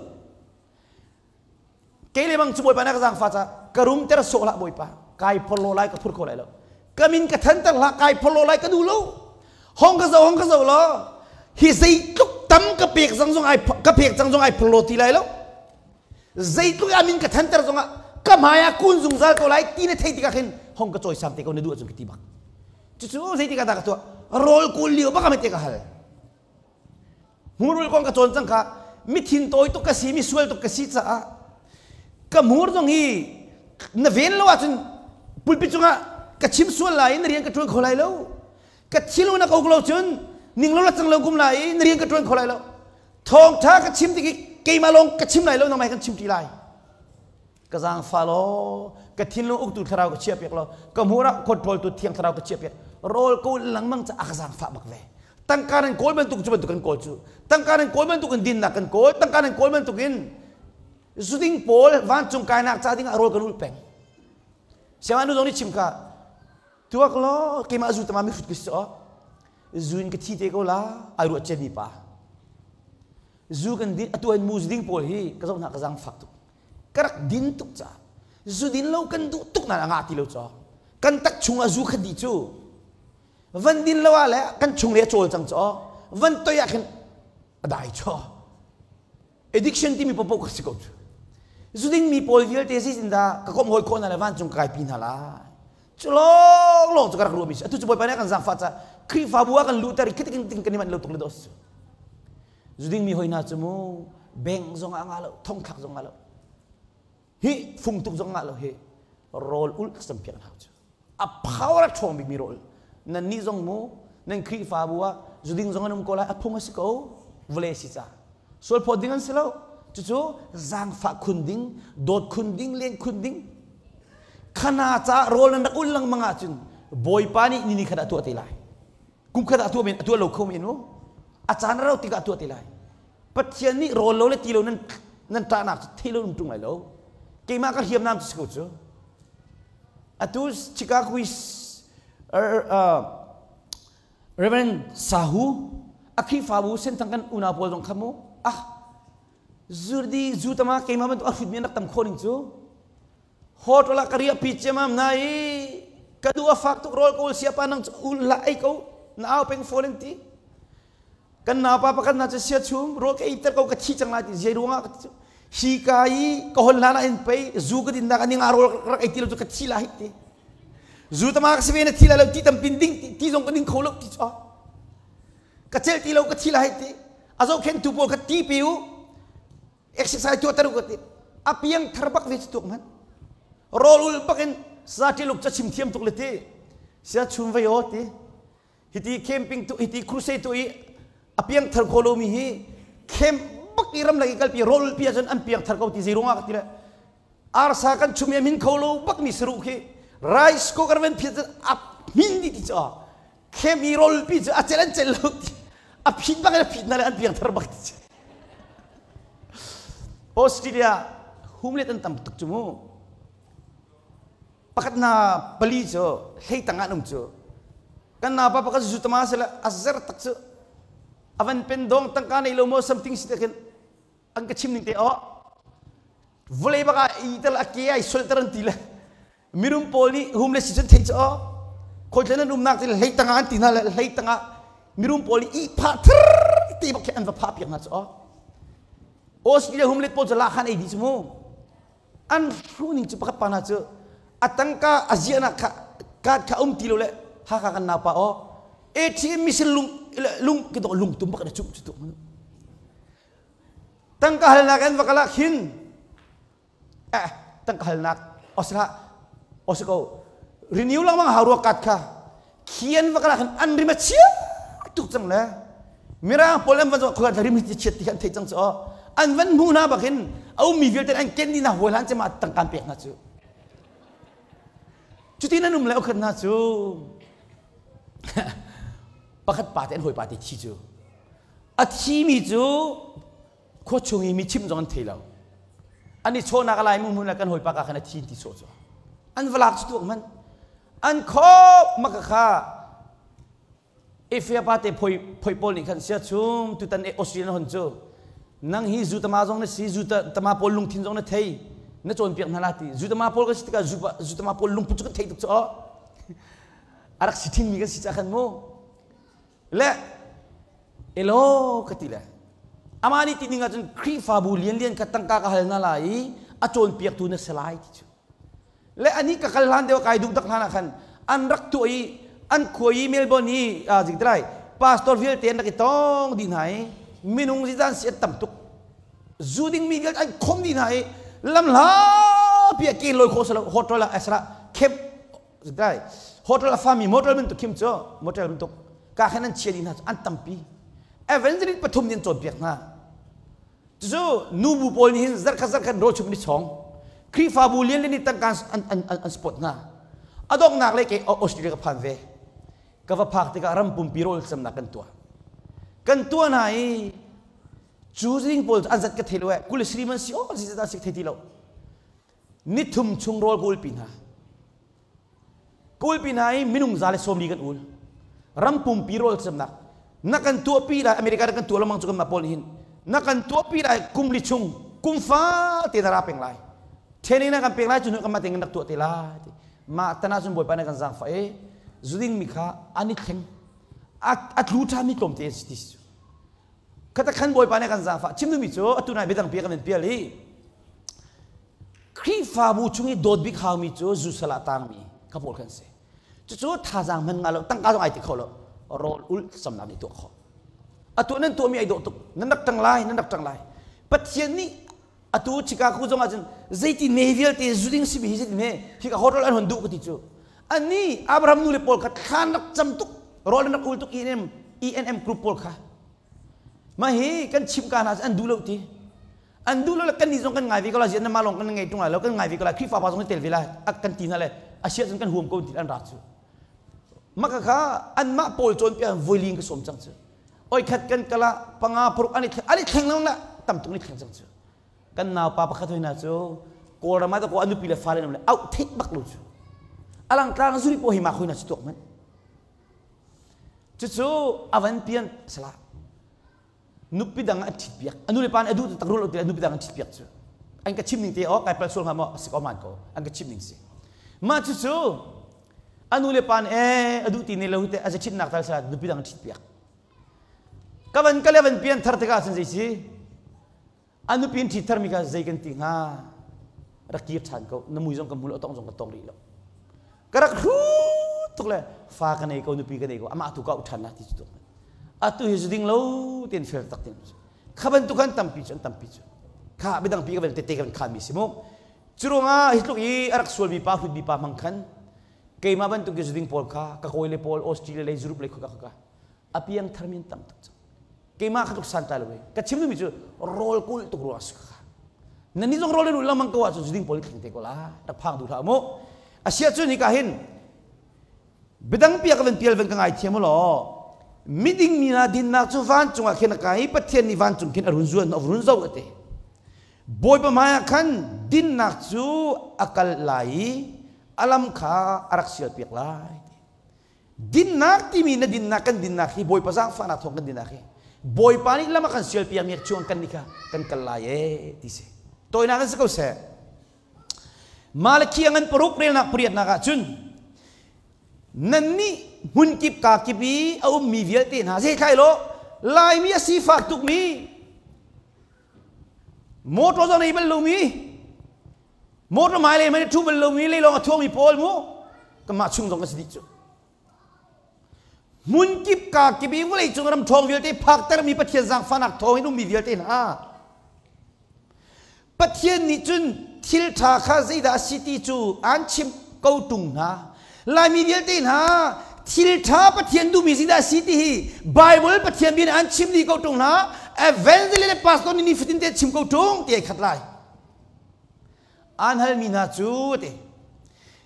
Kei le bang cu Bawipa na ka zaangfah ca ka rumter sawh hlah Bawipa kai phorlo lai ka phur kho lai lo. Ka min ka thanter hlah kai phorlo lai ka duh lo. Hong ka zo hong ka zo lo. Hi zeitluk tam ka pek zang zong ai ka pek cang zong ai phorlo ti lai lo. Zeitluk a min ka thanter zong ah ka hmai ah kun zungzal ko lai ti na thei tikah khin hong ka cawisam te ko na duh ahcun ka ti bak. Cucu zeitik ah dah ka tuah? Rawl kul lio bak ah te ka hal. Hmurul kong ka cawn cang kha mithin tawi tuk ka si, mi sual tuk ka si caah ka hmur zong hi na ven lo ahcun pulpit cungah ka chim sual lai i na rian ka ṭuan kho lai lo. Ka thil na ko lo cun ning lo la cang lo kum lai i na rian ka ṭuan kho lai lo. Thawngṭha ka chim tik i keimah lawng ka chim lai lo nangmah he kan chim ṭi lai. Ka zaangfa law ka thinlung uktu thlarau ka chiah piak law ka hmur ah control tu thiang thlarau ka chiah piak. Rawl kawl lengmang ca a ka zaangfah bak ve. Tangka nan kawl bantuk cu bantuk kan kawl cu. Tangka nan kawl bantuk in dinnak kan kawl. Tangka nan kawl bantuk in zuding pawl vancung kainak ca ding ah rawl kan ulh peng. Siangah nu zong nih chim kha tuak law keimah zu tama mi hrut ka si aw. Zu in ka thi te ko la ai ruah cia mi pa. Zu kan din atu an mu ding pawl hi ka zoh hna ka zaangfak tuk. Ka rak din tuk caah zu din lo kan duh tuk nain a ngah ti lo caw. Kan tak chung ah zu khat dih cu van din lo ah le kan chung le a cawl cang caw. Van toi ah khin a dai caw. Addiction timi popo ka si ko cu. Zu ding mi pawl vialte zeitin dah ka komh hawi khawh hna le vancung ka kai pi hna lai. Cu lawng lawng cu ka rak ruahmi si. Atu cu Bawipa nih a kan zaangfah caah Khrihfabu ah kan luhter i khitik ting kan i manh lo tuk le dos. Zu ding mi hoi hna cu mu beng zong ah ngah lo, thongthlak zong ngah lo. Hi fung tuk zong ngah lo hi rawl ulh sam piak hna cu. A power a ṭhawng bikmi rawl. Nan nih zong mu nan Khrihfabu ah zuding zong an um ko lai a phung a si ko vawlei si ca. Sual phawt ding an si lo. Cucu zaangfah khun ding, dawt khun ding, len khun ding. Khana ca rawl nan rak ulh lengmang ahcun Bawipa nih ni ni khat ah tuah te lai. Kum khat ah tuah men tuah lo kho men mu. A caan a rau tikah tuah te lai. Pathian nih rawl lo le ti lo nan nan ṭahnak cu thei lo um ṭung lai lo. Keimah ka hriamnam cu si ko cu. Atu Chicago Reverend Sahu a Khrihfabu senthang kan unau pawl zong kha mu ah zurdi zu tama keimah bantuk a hrutmi an rak tam khawh ning cu hotel ah ka riah pi ciamam na i ka duh a fak tuk rawl kawl sia pa nang cu ul hlah ei ko na au peng fawn in ti kan naupa pakhat hna cu sia chum rawl ka ei ter ko ka thi cang lai ti zei ruangah ka ti hi ka i ka hon hlan ah in pei zu ka din nak aning a rawl rak ei ti lo cu ka thi lai ti zu tama ka si ve na thi lai lo ti tampin ding ti zong ka ding kho lo ti cho ka cel ti lo ka thi lai ti a zohkhen tu pawl kha ti pe u exercise tuah ter u ka ti a piang thar bak ve cu tuk man rawl ul bak in sa tiluk ca chim thiam tuk le ti sia chum vai o ti hiti camping tu hiti crusade tu i a piang thar kho lomi hi camp bak i ramlak i kalpi rawl pi ahcun an piang thar ko ti zei ruangah ka ti le arsa kan chum i a min kho lo bak mi saruh khi rice ko kan van phiat a min dih ti cu camp i rawl pi cu a cel an cel lo ti a phit bak in a phit na le an piang thar bak ti cu Australia humlet an tam tuk cu mu pakhat na pali cu hlei tang ah an um cu kan na pa pakhat zu tama sila a zer tak cu avan pen dong tangka nei lo mo something si te khin an ka chim ning te o vulei baka i tel a ke ai sol ter an ti le mirum pawl nih hum le si cun thei cu o khoi tlen an umnak te hlei tang ah an ti hna le hlei tang ah mirum pawl nih i pha thir te bak khi an va pha piak hna cu o Australia hum le pawl cu la khan ei dih cu mu an hruning cu pakhat pa hna cu a tangka a ziahnak kha card kha um ti lo le Hakha kan naupa aw ATM machine lung lung ki dok lung tum bak na cuh cu tu tangka halnak an va kala khin eh tangka halnak osla osiko renew langmang hau rua card kha khian va kala khin an rim a chia tuk cang le mirang pawl an van zo khuat rim hi chiat ti an thei cang chu an van hmu na bakin a ummi vialte an ken ni na hawi hlan cema tangkan pek na cu cutin an um le okhat na cu pakhat pa te an hawi pa te thi cu a thi mi cu Khua chung i mi chimh zong an thei lo. An i chawhnak a lai mu hmun ah kan hawipa ka khan a thi ti sawh cu. An va lak cu tuak hmanh. An khop maka kha Efia pa te phoi phoi pawl nih khan sia chum tutan e Australia hon cu nang hi zu tama zong na si zu tama pawl lungthin zong na thei na cawnpiak hna la ti zu tama pawl kan si tikah zu tama pawl lungput cu kan thei tuk cu a rak si thin mi kan si ca khan mu le elo ka ti le ama nih ti ning ahcun Khrihfabu lianlian kha tangka ka hal na lai i a cawnpiaktu na si lai ti cu le ani ka kal hlan deuh kai duh tak hlan ah khan an rak tuah i an khua i Melbourne i zik lai pastor vialte an rak i tong dih hna i minung zizan si an tam tuk zu ding mi vialte an khom dih hna i lam hla pi a ke loi kho salo hotel ah esra khep zik lai hotel a fami motel min tuk khim cu motel min tuk ka khan an chia dih hna an tampi evangelist pathum nih an cawnpiak hna. Cucu nubu pawl nih hin zarkhat zarkhat rawl chum an i chawng. Khrihfabu lianlian nih tangka an support hna. A donghnak le kei Australia ka phan ve. Ka va phak tikah ram pumpi rawl camnak kan tuah. Kan tuah hna i cu zing pawl an zat ka thei lo eh kul sri man si o si zat si thei ti lo. Nithum chung rawl ka ulpi hna. Kawlpi hna i minung 140 kan ul. Ram pumpi rawl camnak. Na kan tuahpi lai America na kan tuah lengmang cu kan mah pawl nih hin. Na kan tuahpi lai kum li chung kum fa te na ra peng lai. Training na kan pek lai cu hnu kan mah tein rak tuah te lai. Mah tan ahcun Bawipa na kan zaangfah i zuding mi kha an i thleng. A tlu ṭhami tlawmte an si ti si. Khata khan Bawipa nih kan zaangfah. Chim duhmi cu atu nai biadang pi kan pial i Khrihfabu chung i dawt bik haumi cu zu sal ah tangmi ka pawl kan si. Cucu thazaang hman nga lo, tangka zong ai ti kho lo. Rawl ulh samnak nih tuah khawh. Atu nan tuahmi ai dawh tuk. Nan rak ṭang lai, nan rak ṭang lai. Pathian nih atu Chicago zong ah cun zeiti ne vialte zu ding simi hi zeiti ne hi ka hotel an hon duh ka ti cu. Ani Abraham nu le pawl kha thlan rak cam tuk, rawl an rak ul tuk ENM, ENM group pawl kha. Mah hi kan chim ka hna an duh lo ti. An duh lo le kan nih zong kan ngai ve ko lai, na mah lawng kan ngei ṭung lai lo, kan ngai ve ko lai, Khrihfa pa zong tel ve lai, kan ti hna le a sia cun kan huam ko ti an ra cu. Maka kha anmah pawl cawnpiak voi ling ka sawm cang cu. Oi khat kan kala panga paruk an i an i thleng lo na tam tuk ni thleng cang cu. Kan nau pa pakhat hoi na cu Kawlram ah ko an nupi le fale le auh theih bak lo cu. Alang tlang zuri po hi ma khoi na cu tuak man. Cucu a van pian salah. Nupi dang an ṭhit piak. A nu le pa nih a duh tak rul ti nupi dang an ṭhit piak cu. An ka chim ning te o kai pal sual hnga maw a si ko man ko. An ka chim ning si. Mah cucu a nu le pa nih ee a duh ti ne lo te a ṭhitnak tal salah nupi dang an ṭhit piak. Ka van ka le van pian thar tikah cun zei si? A nupi in ṭhit tharmi kha zei kan ti hnga? Rak kir ṭhan ko. Na mui zong ka hmu lo, tong zong ka tong rih lo. Ka rak hrut tuk le fa ka nei ko, nupi ka nei ko, amah tu ka auh ṭhan la ti cu tuk. Atu hi zu ding lo ti'n fel tak tin. Kha bantuk khan tampi cu an tampi cu. Kha midang pi ka vel tete kan khan mi si mu. Curuangah hi tluk i a rak sualmi pa hrutmi pa hmang khan keimah bantuk i zuding pawl kha ka kawi le pawl Australia lei Europe lei khuka kha a piang tharmi an tam tuk cang keimah kha tuk santlai lo ka chim duhmi cu rawl kulh tuk ruang a si kha nan nih zong rawl nan ulh lengmang ko ahcun zuding pawl thleng te ko la rak phang duh hlah mu asia cu nika hin biadang pia ka van pial van ka ngai thiam law miding mi hna dinnak cu vancung ah khin a kai i Pathian nih vancung khin a run zuan a run zoh ate Bawipa hmaiah khan dinnak cu a kal lai i a lam kha a rak sialpiak lai. Dinnak timi na dinnak kan dinnak hi Bawipa zaangfahnak thawng kan dinnak hi Bawipa nih lam a kan sialpiakmi chung kan nih kha kan kal lai ee ti si. Tawinak in si ko seh. Malakhi a ngan paruk relnak pariatnak ah cun nannih hmunkip ka kip i a ummi vialte hna zeithlai law Laimi a sifak tukmi motor zong nei bal lomi Motor mai le mei thu bal lomi leilawng a thuangmi pawl mu kanmah chung zong kan si dih cu. Hmun kip ka kip i vawlei cung ram ṭhawng vialte phaktermi Pathian zaangfahnak thawng in ummi vialte hna. Pathian nih cun thil ṭha kha zeidah a si ti cu an chimh ko ṭung hna. Laimi vialte hna thil ṭha Pathian duhmi zeidah a si ti hi Bible Pathian bia nih an chim dih ko ṭung hna. Evangelist le pastor nih nifatin te chim ko ṭung ti ai khat lai. Aan halmi hna cu ti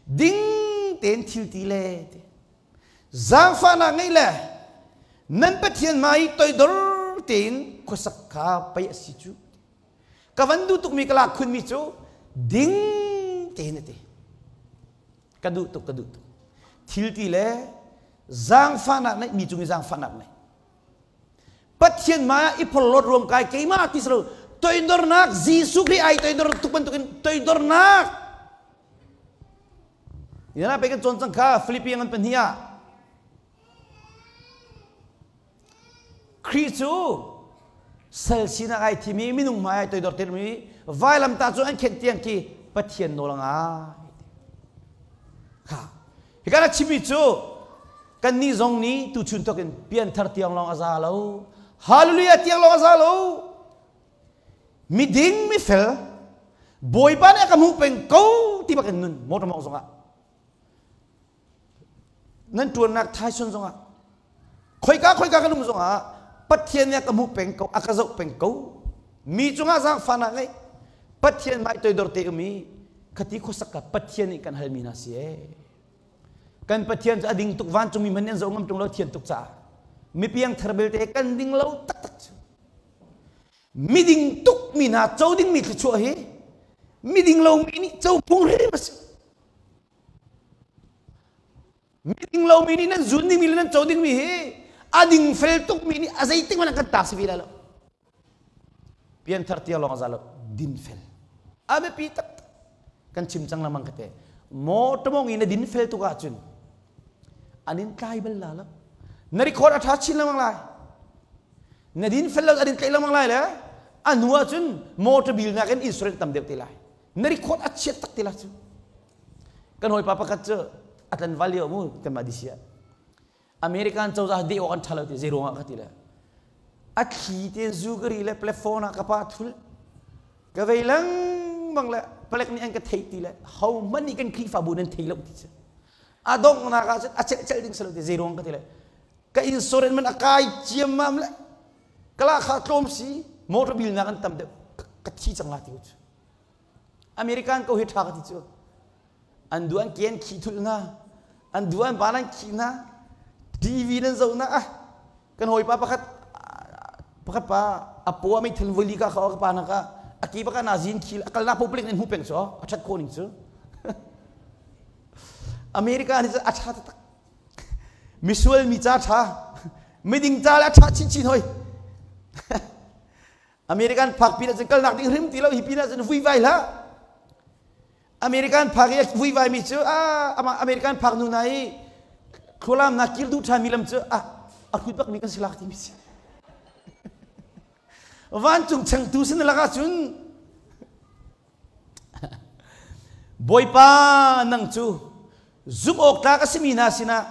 ding tein thil ti le ti zaangfahnak ngeih le nan Pathian hmai i toidor tein khuasak kha pei a si cu. Ka van duh tukmi ka lak khunmi cu ding tein a ti. Ka duh tuk, ka duh tuk. Thil ti le zaangfahnak neih mi cung i zaangfahnak neih. Pathian ma i phorhlawt ruam kai keimah ti silo toidornak Jesuh Khrih ai toidor tuk bantukin toidornak Yana pe kan cawn cang kha Philippi ngan pahnih ah Khrih cu sal sinak ai thimi minung hmai ai toidor tirmi vailamtah cu an khenh tiang khi Pathian nawl a ngai. Kha hika na chimmi cu kannih zong nih tuchun thawk in pianthar tiang lawng a za lo. Hallelujah tiang lawng a za lo. Miding mifel Bawipa nih a ka hmuh peng ko ti bak in nun motor mawng zongah nan ṭuannak thaison zongah khoika khoika kan um zongah Pathian nih a ka hmuh peng ko a ka zoh peng ko mi cungah zaangfahnak ngei Pathian hmai toidor te um i khati khuasak ka Pathian nih kan halmi hna si ee kan Pathian cu a ding tuk vancungmi hmanh nih an zoh ngam ṭung lo thian tuk caah mipiang thar belte kan ding lo taktak cu miding tuk mi hna co dingmi thluachuah hi miding lomi nih co phung hrim a si Miding lomi nih nan zun dingmi le nan co dingmi hi a ding fel tukmi nih a zeitik hmanh kan ta si ve lai lo. Pianthar tia lawng a za lo din fel. A biapi taktak. Kan chim cang lengmang ka te. Maw tamong in na din fel tuk ahcun an in tlai bal la lo. Na record a ṭha chin lengmang lai. Na din fel lo an in tlaih lengmang lai le a hnu ahcun motor bill nakin insurance tam deuh te lai. Na record a chiat tak te lai cu. Kan hawipa pakhat cu a tlanval lio mu kanmah DC ah American cozah deh awk an ṭha lo ti zei ruangah ka ti le a thli te zu ka ri le platform ah ka pa thul ka vei lengmang le palek nih an ka theih ti le ho hmanh nih kan Khrihfabu nan thei lo ti cu a donghnak ah cun a celh celh ding si lo ti zei ruang ka ti le ka insurance man a kai ciammam le kala kha tlawm si motor bill nak an tam deuh ka thi cang la ti cu American ko hi ṭha ka ti cu. An duh an ke an khih thulh hna. An duh an van an khih hna. TV nan zoh na ah kan hawipa pakhat pakhat pa a paw a meithal voili ka kha ka pa na ka a ke baka na zin khil a kal na public nan hmu peng cu a ṭhat ko ning cu America ni a ṭha taktak misual mi ca ṭha miding ca le a ṭha chinchin hoi American phak pin ahcun kalnak ding hrim ti lo hi pin ahcun vuivai hlah American phak i vuivai mi cu ah amah American phak nu na i khualam na kir duh ṭhan mi lam cu ah a hrut bak mi kan si lak ti mi si vancung changtu sin lakah cun Bawipa nang cu zumh awk tlak a simi hna sinah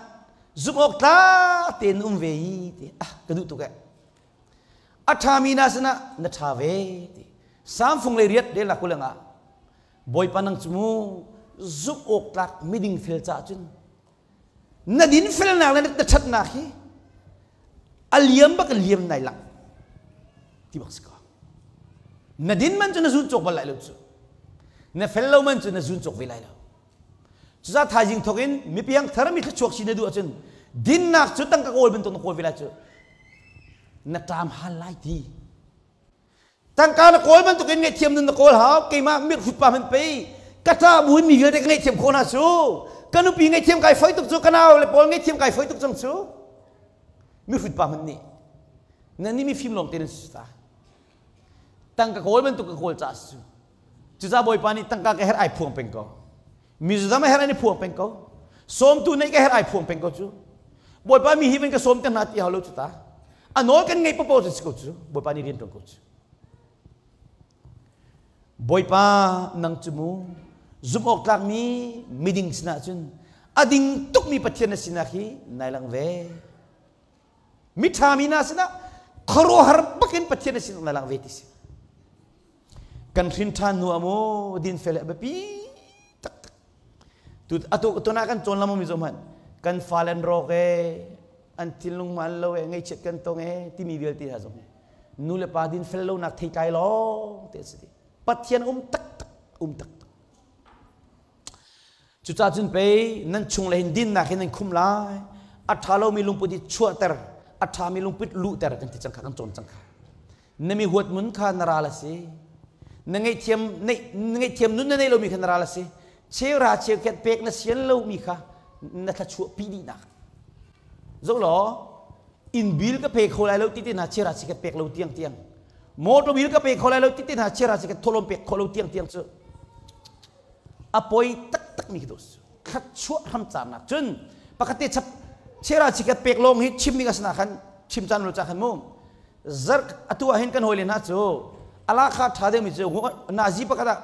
zumh awk tlak tein um ve i ti ah ka duh tuk eh A ṭhami na sinah na ṭha ve ti. Samfung le riat le la kuleng ah Bawipa nang cu mu zumh awk tlak miding fel caah cun na din felnak le na ṭhatnak hi a liam bak liam nai lang ti bak si ko. Na din man cu na zun cawk bal lai lo cu. Na fel lo man cu na zun cawk ve lai lo. Cucaah thaizing thawk in mipiang thar mi thluachuak si na duh ahcun dinnak cu tangka kawl bantuk na kawl ve lai cu na ṭam hal lai ti. Tangka na kawl bantuk in ngaihthiam nun na kawl hau keimah mirhut pa hmanh pei ka ṭah buin mi vialte ka ngaihthiam khawh hna cu ka nupi ngaihthiam kai foi tuk cu ka nau le pawl ngaihthiam kai foi tuk cang cu mirhut pa hmanh nih nan nih mifim lawng te nan si ta tangka kawl bantuk ka kawl caah si cu Cucaah Bawipa nih tangka ka herh ai phuang peng ko. Mizodam a herh an i phuang peng ko. Sawmtu neih ka herh ai phuang peng ko cu. Bawipa mi hi van ka sawm te hna ti hau lo cu ta. A nawl kan ngeih papo cu si ko cu. Bawipa nih rian tuan ko cu. Bawipa nang cu mu zumh awk tlakmi miding sinah cun a ding tukmi Pathian na sinak hi nai lang ve. Miṭha mi hna sinah khuaruahhar bakin Pathian na sinak nai lang ve ti si. Kan hrin ṭhan hnu ah mu dinfel a biapi taktak. Tu atu tuna kan cawn lama mi zoh hmanh kan fale an rawk e an thinlung hmaan lo e ngaihchiat kan tong e timi vialte hna zong hi nu le pa dinfel lonak theitlai lawng te a si ti. Pathian um taktak um taktak. Cucaah cun pei nan chung le hin dinnak hin nan khum lai. A ṭha lomi lungput hi chuahter, a ṭhami lungput luhter kan ti cang kha kan cawn cang kha. Na mi huat mun kha na ral a si. Na ngaihthiam na ngaihthiam nun na nei lomi kha na ral a si. Cheuhra cheukhat pek na sian lomi kha na thluachuah pi dihnak. Zoh law, inn bil ka pe kho lai lo ti te hna cheuhra cheukhat pek lo tiang tiang. Motor bil ka pe kho lai lo ti te hna cheuhra cheukhat thawhlawm pek kho lo tiang tiang cu a poi taktak mi khi tu thluachuah hramcarnak cun pakhat te chap chera chikat pek lawng hi chim ding asina khan chim caan lo cha khan mu zarh atu ah hin kan hoi le hna cu ala kha tha deuh mi cu nazi pakhat ah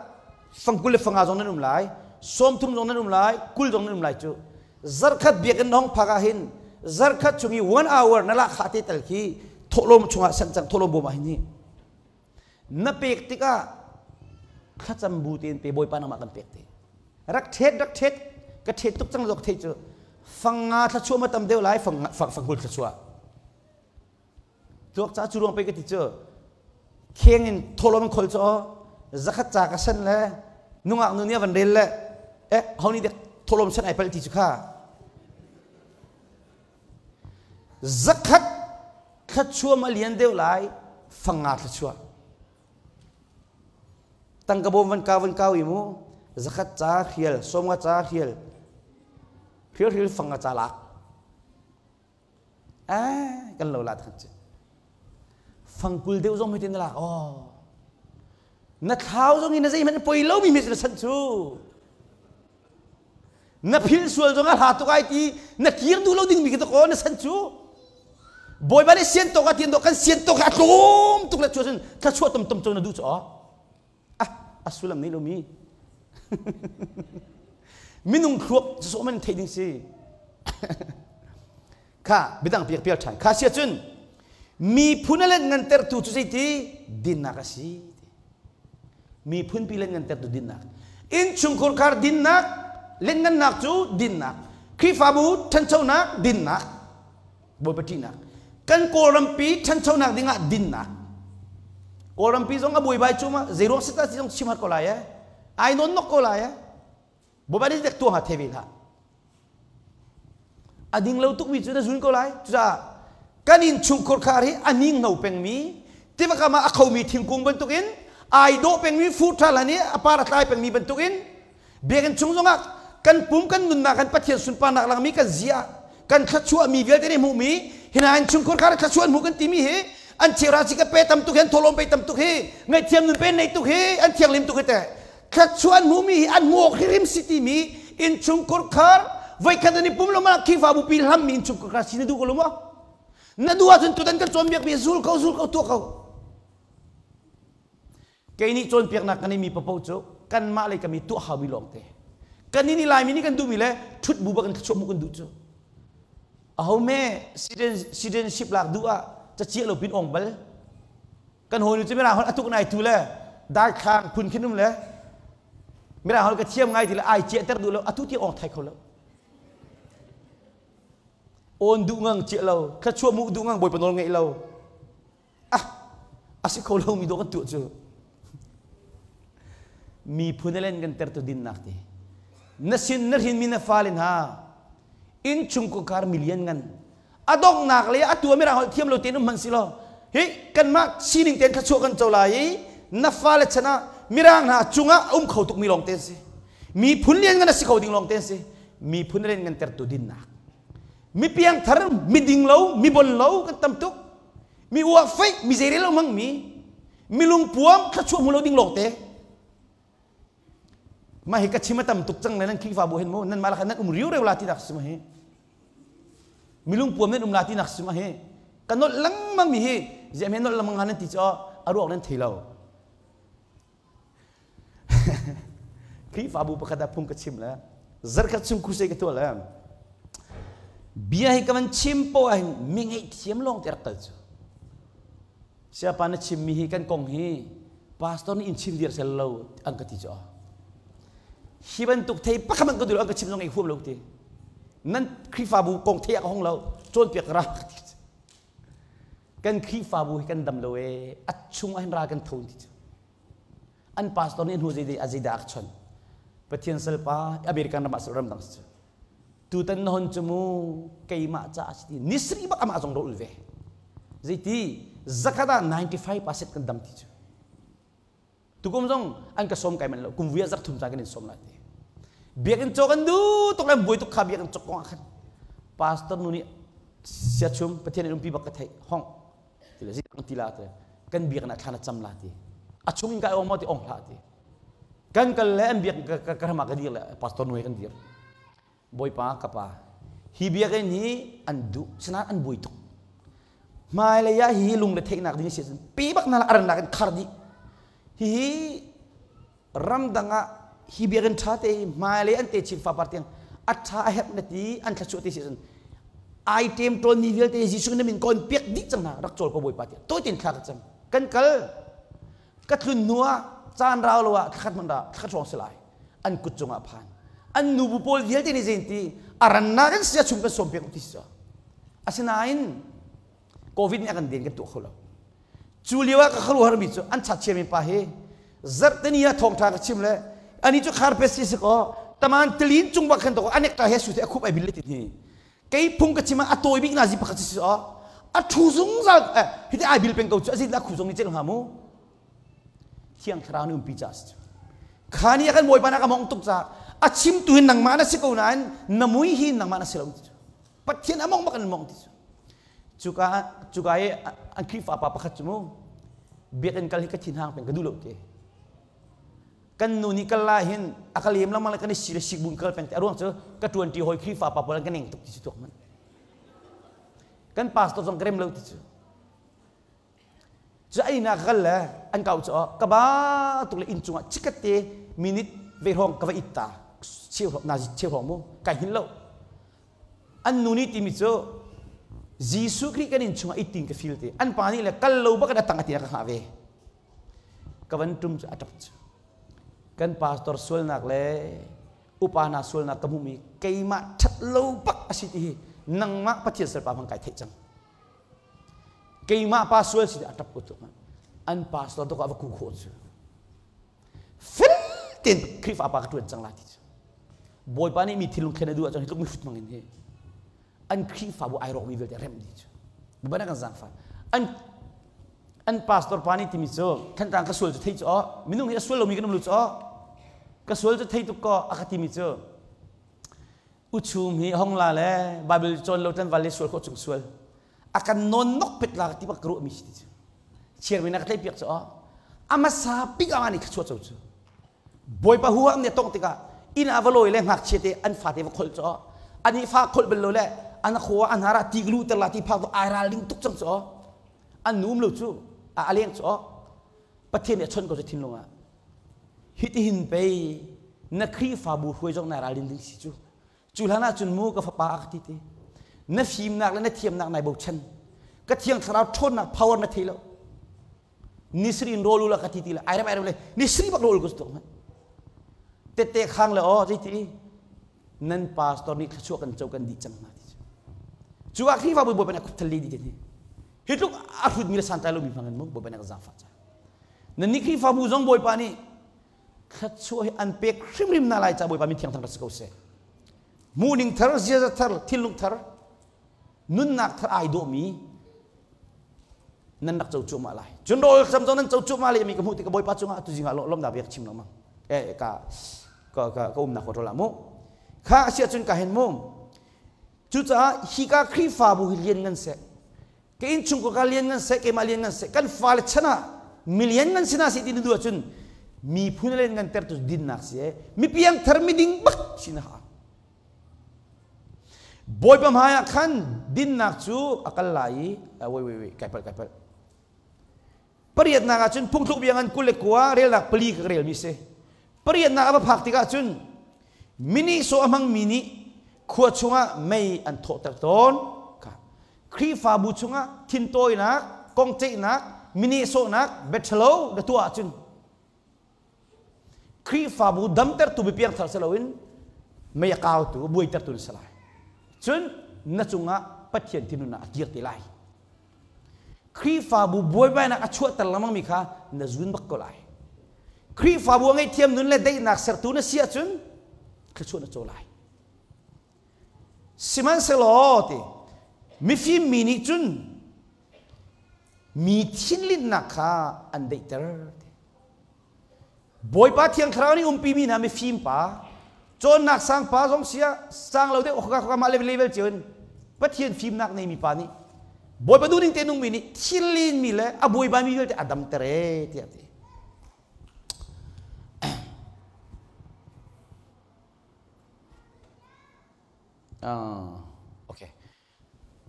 fangkul le fanga zong nan um lai 30 zong nan um lai 20 zong nan um lai cu zarkhat biakinn hong phak ah hin zarkhat chung i 1 hour na la kha te tal khi thawhlawm chungah san cang thawhlawm bawm ah hin hi Na pek tikah thlacam bu tein pe Bawipa nangmah kan pek te. Rak ṭhet rak ṭhet ka ṭhet tuk cang zok thei cu fang nga thluachuah ma tam deuh lai fang fang fangkul thluachuah. Tuak ca cu ruang pe ka ti cu kheng in tholom in khol cu 100 ca ka san le nungak nu nih a van rel le eh ho nih dek tholom san ai pal ti cu kha 100 thluachuah ma lian deuh lai 5 thluachuah tangka bawm van kau van kau i mu 100 ca hrial 50 ca hrial hrial hrial 5 ca lak eh kan lo la than ci 20 deuh zong mi tin lak oh na thlau zong in na zeihmanh poi lo mi mi na san cu Na philh sual zong a hla tuk ai ti na kir duh lo ding mi khi ko na san cu Bawipa nih sian tok a tian do kan sian tok a tlawm tuk le cu cun thluachuah tom tom cu na duh cu ah a sullam nei lo mi minung thluak sawh man thei ding si kha bidang piak pial than kha sia cun miphun a len ngan tertu cu zeiti dinnak a si miphun pi len ngan tertu dinnak innchungkhur khar dinnak len ngannak cu dinnak Khrihfabu ṭhanchonak dinnak Bawipa ṭihnak kan Kawlrampi ṭhanchonak dingah dinnak Kawlrampi zong a buaibai cu ma zeiruang sita si zong chim har ko lai eh ai non nok ko lai eh Bawipa nih dek tuah hnga thei ve hlah. A ding lo tukmi cu na zun ko lai. Cucaah kan inn chungkhur khar hi a ning no pengmi tiva kam ah a khomi thingkung bantukin ai dawh pengmi fur ṭha lan i a par a tlai pengmi bantukin biakinn chung zongah kan pum kan nunnak kan Pathian sunparnak langmi kan zia kan thluachuah mi vialte nih hmuhmi hina in chungkhur khar thluachuah hmu kan timi hi an chera chi ka pe tam tuk hi an tholom pe tam tuk hi ngaihthiam nun pe nei tuk hi an thianglim tuk hi te thluachuah an hmuhmi hi an hmuh awk hrimhrim si timi innchungkhur khar voikhat an i pum lo ma Khrihfabu pi hlammi innchungkhur khar si na duh ko lo maw na duh ahcun tutan kan cawnpiakmi zul ko zul ko tuah ko kei nih cawnpiaknak kan mi papo cu kanmah lei kami tuah haumi lawngte kan ni laimi nih kan duhmi le ṭhut bu bak in thluachuah hmuh kan duh cu aho me citizenship lak duh ah caciah lo pin ong bal Kan hawi nu cu mirang holh a tuk nai tu le daithlang phun khin um le mirang holh ka thiam ngai ti le ai ciahter duh lo atu ti ong thai kho lo. Awn duh ngang ciah lo, thluachuah muh duh ngang Bawipa nawl ngeih lo. Ah, a si kho lo mi dawh kan tuah cu. Miphun len kan ter tu dinnak ti. Na sin na hrin mi na fale hna inn chung kar million ngan a donghnak le a tua mirang holh thiam lo tein um hmanh si law hi kanmah sining tein thluachuah kan co lai i na fale chan ah mirang hna cungah a um kho tukmi lawng te an si miphun lian ngan a si kho ding lawng te an si miphun lian ngan tertu dinnak mi piangthar mi ding lo mi bon lo kan tam tuk mi uak feih mi zeirel lo hmang mi mi lungpuam thluachuah hmu lo ding lawng te Mah hi ka chim a tam tuk cang le nan Khrihfabu hin mu nan mah lakah nan um riu reu la ti nak si ma hi milung puam nan um la ti nak si ma hi ka nolh lengmang mi hi ziah me nolh lengmang han nan ti cu a ruak nan thei lo Khrihfabu pakhat ah phung ka chim le zarkhat chung crusade ka tuah le bia hi ka van chim po ah hin mi ngaihthiam lawng te rak kal cu Siapa na chimmi hi kan kong hi pastor nih in chim dir sel lo an ka ti cu. Hi bantuk thei pakhat man ka duh lo an ka chim zong ei huam lo ti. Nan Khrihfabu kong thei a ka hong lo cawnpiak ra ka ti. Kan Khrihfabu hi kan dam lo ee a chung ah hin ra kan tho ti cu. An pastor nih hnu zei a zeidah a ka chon. Pathian salpa American ram ah ram dang si cu. Tutan na hon cu mu keimah caah si ti nisri bak amah zong ro ul ve. Zeiti zakhat ah 95% kan dam ti cu. Tukum zong an ka sawm kai man lo. Kum vui ah zarh thum caan kan in sawm lai ti. Biakinn cawk an du tuk le buai tuk kha biakinn cawk kong ah khan pastor nu nih siachum Pathian in umpi bak ka theih hong ti le zik ti la ti kan biakinn ah thlan a cam la ti. A chung in kai ong maw ti ong hlah ti. Kan kal le an biak ka ram ah ka dir le pastor nu he kan dir. Bawipa ka pa, hi biakinn hi an duh, sinain an buai tuk. Hmailei ah hihi lungre theihnak ding si ahcun pi bak na arannak in khar dih. Hihi ramdang ah hi biakinn ṭha te hi hmailei an te chin fapar tiang a ṭha a herh na ti an thlachuah ti si ahcun ai ṭem ṭawn mi vialte Jesuh na min kawn piak dih cang hna rak cawl ko Bawipa tiah tawi tein thla ka cam. Kan kal ka tlun hnu ah caan rau lo ah thlakhat hmanh ra thlakhat hrawng si lai an kut cungah phan an nubu pawl vialte nih zein ti a rannak in sia chung kan sawm piak ti si asinain covid nih a kan den kan tuah kho lo cu lio ah ka kharu harmi cu an chat chiami pa hi zarhteni ah thawngtha ka chim le ani cu khar pe si si ko taman tilin cung bak khan to anek ta he su te a khup ai bil le ti ni kei phung ka chim ah a tawi bik na zi pakhat si si a thu zungzal hi te ai bil peng ko cu a zin a khu zong ni cel hnga mu Thiang Thlarau nih umpi ca a si cu. Kha ni ah kan Bawipa nih a ka mawngh tuk caah a chimtu hi nangmah na si ko nain na mui hi nangmah na si lo ti cu. Pathian a mawngh bak in mawngh ti cu. Cuka cuka i an Khrihfa pa pakhat cu mu biakinn kal hi ka thinhang peng ka duh lo ti. Kan nu nih kal la hin a ka lem lengmang le kan i si le sik bun kal peng ti a ruang cu ka ṭuanṭi hawi Khrihfa pa pawl an ka neng tuk ti cu tuak man. Kan pastor zong ka rem lo ti cu. Cu ei na ka kal le an kau cu ka ba tuk le inn cungah chikat te minute ve hrawng ka va it ta cheu na cheu hrawng mu kai hin lo an nu nih timi cu Jesuh Khrih kan inn chungah it tin ka feel te an pa nih le kal lo bak in a tang a ti ka hngah ve ka van tum cu a ṭap cu kan pastor sualnak le upa hna sualnak ka hmuhmi keimah ṭhat lo bak a si ti hi nangmah Pathian salpa hmang kai theih cang Keimah pa sual si a ṭap ko tuk. An pastor to ka va ku khawh cu. Fel tein Khrihfa pa ka ṭuan cang lai ti cu. Bawipa nih mi thinlung thlen a duh ahcun hi tluk mi hrut mang in hi an Khrihfabu ai rawkmi vialte remh dih cu. Bawipa nih kan zaangfah. An an pastor pa nih timi cu Thantlang ka sual cu thei cu aw minung hi a sual lomi kan um lu cu aw ka sual cu thei tuk ko a ka timi cu Uchum hi hong la le Bible cawn lo tlanval le sual khawh chung sual. A kan nawn nok pet la ti bak ka ruah mi si ti cu. Chiar mi na ka tlaih piak cu aw. Amasa bik ah ni kha chuah cho cu. Bawipa hu hang ne tong tikah inn ah va lawi le ngakchia te an fate va kholh cu aw. Ani fa kholh bal lo le an khua an hara ti glu ter la ti phak to ai ral ding tuk cang cu aw. An num lo cu a aleng cu aw. Pathian nih a chon ko cu thinlung ah. Hitihin pei na Khrihfabu hruai zong nai ralrin ding si cu. Cu hlan ah cun mu ka fapa a ka ti te. Na fimnak le na thiamnak nai bochan. Ka thiang thlarau ṭhawnnak power na thei lo. Nisri in rawl ula ka ti ti le ai rem ai rem le nisri bak rawl ko tuk man. Tette khang le aw zeiti nan pastor nih thluachuah kan co kan dih cang hna ti cu. Cu ah Khrihfabu bawipa nih a khup thal li di te. Hi tluk a hrut mi le santlai lo mi hmang in mu bawipa nih a ka zaangfah ca. Nannih Khrihfabu zong Bawipa nih thluachuah hi an pek hrimhrim hna lai ca Bawipa min thiang thang si ko seh. Hmuhning thar, ziaza thar, thinlung thar, nunnak thar ai dawhmi nan rak co cuahmah lai. Cun rawl sam zong nan co cuahmah le mi ka hmuh tikah Bawipa cungah tu zingah lawmnak bia ka chim lengmang. Eh ka ka ka ka umnak hotel ah mu. Kha a si ahcun ka hen mu. Cucaah hika Khrihfabu hi lian ngan seh. Ka innchungkhar ka lian ngan seh, keimah lian ngan seh, kan fale chan ah milian ngan sina si ti na duh ahcun miphun lian ngan ter tu dinnak si e mi piangthar miding bak si na ha. Bawipa hmai ah khan dinnak cu a kal lai i wait wait wait kai palh kai palh. Pariatnak ah cun phungthluk bia ngan 29 relnak 4 ka relmi si. Pariatnak a va phak tikah cun mini so a hmangmi nih khua chungah mei an thawhter tawn. Khrihfabu chungah thintawinak, kongceihnak, minehsawhnak, biaṭhalo na tuah ahcun Khrihfabu damtertu biapiangthar si loin mei a kautu, buaitertu na si lai. Cun na cungah Pathian thinhunnak a kir te lai. Khrihfabu buaibainak a chuahter lengmangmi kha na zun bak ko lai. Khrihfabu a ngaihthiam nun le daihnak sertu na si ahcun thluachuah na co lai. Sihmanhsehlaw ti mifim mi nih cun mi thinlinhnak kha an daihter. Bawipa Thiang Thlarau nih umpi mi hna mifim pa, cawnnak sang pa zong sia sang lo deuh khoka khoka mah level level cio in Pathian fimnak nei mi pa nih Bawipa duhning te nungmi nih thil mi le a buaibai mi vialte a damter e tiah ti. Ah, okay.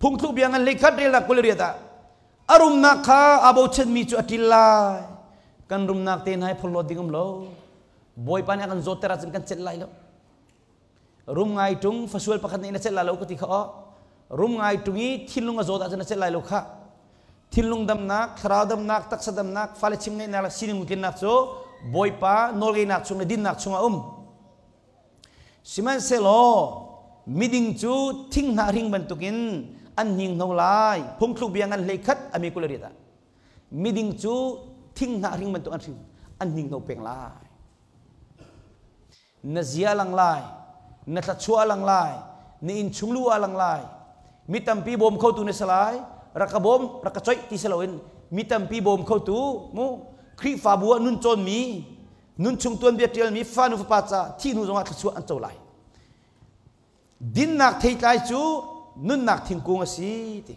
Phungthluk bia ngan leikhat relnak 28 ah a rumnak kha aa bochanmi cu a ṭil lai. Kan rumnak te hna hi phorhlawt ding um lo. Bawipa nih a kan zawtter ahcun kan celh lai lo. Rum ngai ṭung fasual pakhat nih na celh lai lo ka ti kha aw. Rum ngai ṭung i thinlung a zawt ahcun na celh lai lo khah. Thinlung damnak, thlarau damnak, taksa damnak, fale chim ngeihnak le sining tlinnak cu Bawipa nawlngeihnak chung le dinnak chungah um. Sihmanhsehlaw miding cu thinghnah hring bantukin an hninghno lai. Phungthluk bia ngan 11 a mi 28 ah. Miding cu thinghnah hring bantuk an hring an hninghno peng lai. Na zia lang lai, na thlachuah lang lai, na innchung lu ah lang lai. Mi tampi bawm khotu na si lai, rak ka bawm, rak ka coih ti si loin mi tampi bawm khotu mu Khrihfabu ah nun cawnmi Nunchung tuanbia ṭialmi fanu fapa ca thih hnu zongah thluachuah an co lai. Dinnak theitlai cu nunnak thingkung a si ti.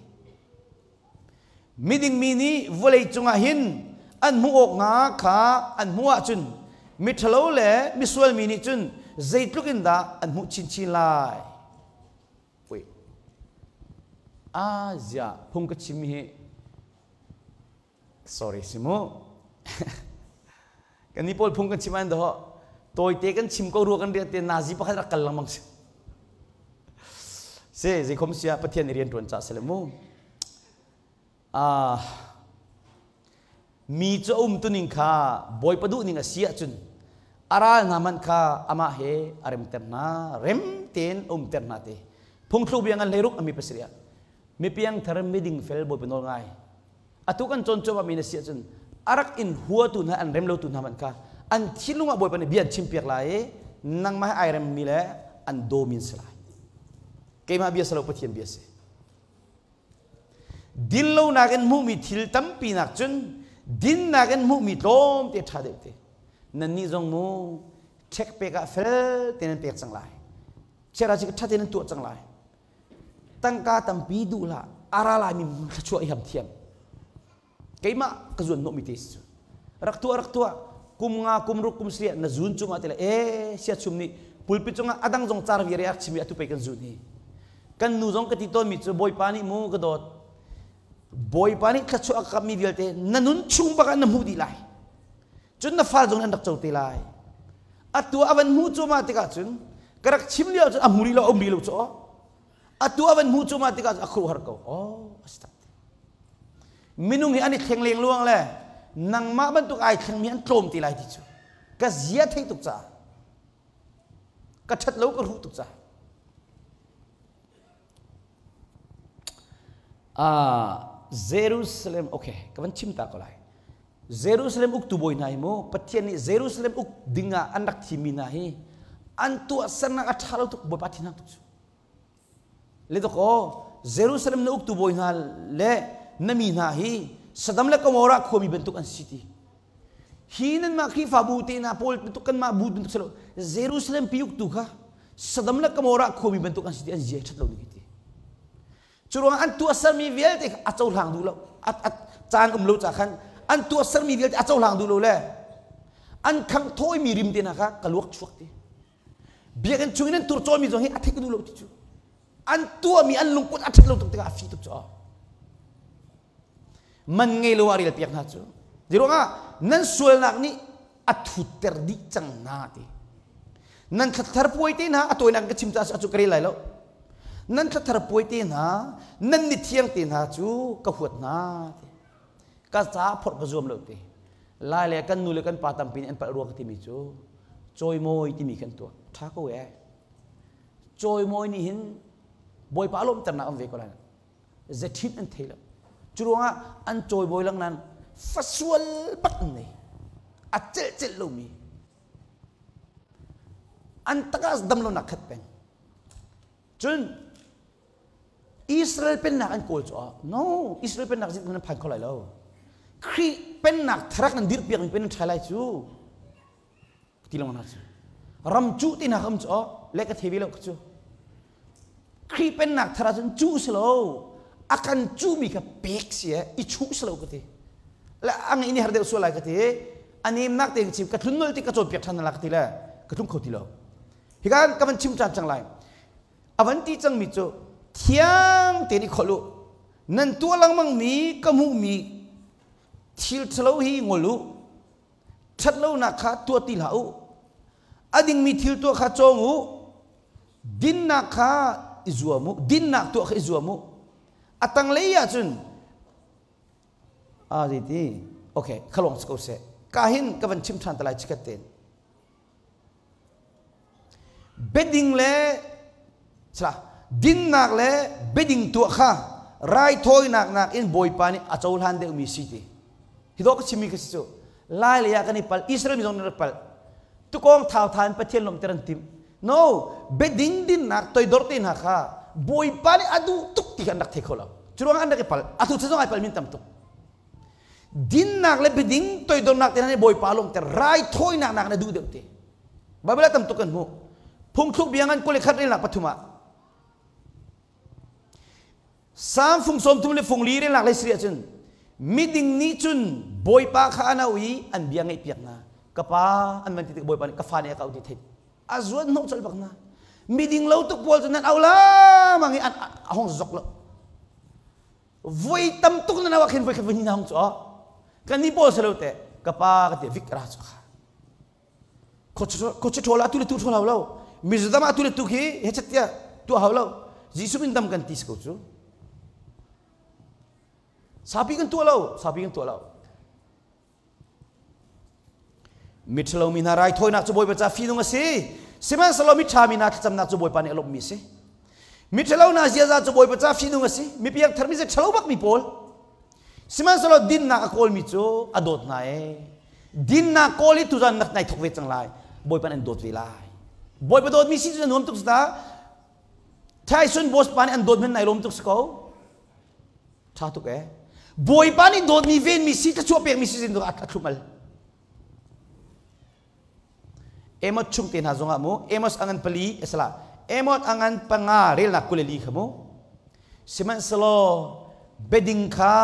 Miding mi nih vawlei cungah hin an hmuh awk hnga kha an hmuh ahcun miṭhalo le misual mi nih cun zeitluk in dah an hmuh chinchin lai. Wait. Ah, zia phung ka chim hi Sorry si mu. Kan ni pawl phung kan chim an doh tawite kan chim ko rua kan rian te nazi pakhat rak kal lengmang si. Se zeikhom sia Pathian i rian tuan ca sele mu. Ah mi cu um tuning kha Bawipa duh ning a si ahcun a ral hna man kha amah he a remter hna rem tein umter hna te phungthluk bia ngan 16 ami 7 ah mipiang thar miding fel Bawipa nawl ngai atu kan cawn cuahmah mi na si ahcun a rak in huatu hna an rem lotu hna hmanh kha an thinlung ah Bawipa nih bia an chimpiak lai i nangmah he ai remmi le an dawmi an si lai. Keimah bia si lo Pathian bia si. Dinlonak in hmuhmi thil tampi nak cun dinnak in hmuhmi tlawmte ṭha deuh te. Nannih zong mu ṭhek pek ah fel tein nan pek cang lai. Chiara cu ṭha tein nan tuah cang lai. Tangka tampi duh hlah ara laimi thluachuah i ham thiam. Keimah ka zuan hnawhmi te si cu. Rak tuah rak tuah kum nga kum ruk kum sarih na zun cungah te le e sia chum nih pulpit cungah adang zong car viare ak chimi atu pei kan zun hi. Kan nu zong ka ti tawnmi cu Bawipa nih mu ka dawt. Bawipa nih thluachuah a ka kapmi vialte na nun chung bak ah na hmuh dih lai. Cun na fal zong an rak co te lai. Atu a van hmu cuahmah tikah cun ka rak chim lio cun a hmu rih lo a um rih lo cu atu a van hmu cuahmah tikah cun a khuaruahhar ko. Oh, a si tak. Minung hi an i thleng leng luang le nangmah bantuk ai thlengmi an tlawm te lai ti cu ka zia thei tuk caah ka ṭhat lo ka hruh tuk caah Ah, Jerusalem okay ka van chim ta ko lai. Jerusalem uktu bawi hna hi mu Pathian nih Jerusalem uk dingah an rak thimmi hna hi an tuahsernak a ṭha lo tuk Bawipa thinhang tuk cu. Le dakaw Jerusalem na uktu bawi hna le na mi hna hi Sodom le Gomorrah khuami bantuk an si ti. Hi nanmah Khrihfabu te hna pawl bantuk kanmah bu bantuk si lo Jerusalem pi uktu kha Sodom le Gomorrah khuami bantuk an si ti an zia ṭhat lo ning hi ti. Cu ruangah an tuahsermi vialte kha a cohlang duh lo. Caan um lo ca khan an tuahsermi vialte a cohlang duh lo le an khangh thawimi rim te hna kha ka luak chuak ti. Biakinn chung in an tur cawimi zong hi a theih ka duh lo ti cu. An tuahmi an lungput a ṭhat lo tuk tikah a fi tuk cu. Man ngei lo ah rel piak hna cu. Di ruangah nan sualnak nih a thutter dih cang hna ti. Nan thlathar puai te hna a tawinak ka chim caah cu ka rel lai lo. Nan thlathar puai te hna, nan ni thiang te hna cu ka huat hna ti. Ka ca phorh ka zuam lo ti. Lai le kan nu le kan pa tampi nih an palh rua ka timi cu cawimawi timi kan tuah. Ṭha ko ee. Cawimawi nih hin Bawipa lawmhternak an ve ko lai. Zethin an thei lo. Cu ruangah an cawimawi lang nan fasual bak an nei. A celh celh lomi. An takah dam lonak khat peng. Cun Israel pennak an kawl cu no Israel pennak zit nan phan kho lai lo. Khrih pennak tharak nan dirpiak mi pen nan ṭhai lai cu. Ti lengmang hna cu. Ram cuh ti hna kha um cu aw, le ka thei ve lo ka cu. Khrih pennak thar ahcun cuh si lo, a kan cuhmi kha pek si e, i chuh si lo ka ti. Le a ngeih nih har deuh sual lai ka ti. A nemnak tein chim, ka tlun nol ti ka cawnpiak ṭhan la ka ti le ka tlung kho ti lo. Hika ka van chim caan cang lai. A van ti cangmi cu thiang tein i kholh u. Nan tuah lengmang mi ka hmuhmi thil ṭhalo hi ngol u. Ṭhatlonak kha tuah ti hlah u. A dingmi thil tuah kha cawng u. Dinnak kha i zuam u. Dinnak tuah kha i zuam u. A tanglei ahcun a zeiti okay khalong si ko seh. Ka hin ka van chim ṭhan te lai chikat tein. Biading le dinnak le biading tuah kha raithawinak nakin Bawipa nih a cohlan deuhmi si ti. Hi dawh ka chimmi kha si cu. Lai lei ah kan i palh, Israel mi zong nih rak palh. Tukawng thau tha in Pathian lawmhter an timh. No, biading dinnak toidor te hna kha Bawipa nih a duh tuk ti kha an rak thei kho lo. Cu ruangah an rak i palh. Atu cu zong ai palh min tam tuk. Dinnak le biading toidornak te hna nih Bawipa lawmhter raithawinak nak na duh deuh te. Bible ah tam tuk kan hmuh. Phungthluk bia ngan 21 relnak pathum ah Salm fung 30 le fung li relnak le siri ahcun miding nih cun Bawipa kha an auh i an bia ngaih piak hna. Ka pa an van ti tik Bawipa nih ka fa nih a ka auh ti theih. A zuan hnawh colh bak hna. Miding lo tuk pawl cu nan au lamang i an a hong zok lo. Voi tam tuk nan au ah khin voi khat voi hnih na hong cu kan ni pawl selo te ka pa ka ti vik ra cu kha. Khuachu ṭhawl ah tu le tu ṭhawl hau lo. Mizoram ah tu le tu khi hechet tiah tuah hau lo. Jesuh min dam kan ti si ko cu. Sapi kan tuah lo, sapi kan tuah lo. Miṭhalo mi hna raithawinak cu Bawipa ca fihnung a si. Sihmanhsehlaw miṭha mi hna thlacamnak cu Bawipa nih a lawmhmi a si. Miṭhalo hna ziaza cu Bawipa ca fihnung a si. Mi piangthar mi ṭhalo bak mi pawl. Sihmanhsehlaw dinnak a kawlmi cu a dawt hna ee. Dinnak kawl hi tuzan nak nai thok ve cang lai. Bawipa an dawt ve lai. Bawipa dawtmi si cu na nuam tuk si ta. Tyson boss pa nih an dawt men nai lawm tuk si ko. Tha tuk ee. Bawipa nih dawtmi venmi si thluachuah pekmi si zin a thlum al. Amos chung te hna zongah mu Amos angan pali asala Amos angan panga relnak 24 kha mu sihmanhsehlaw beding kha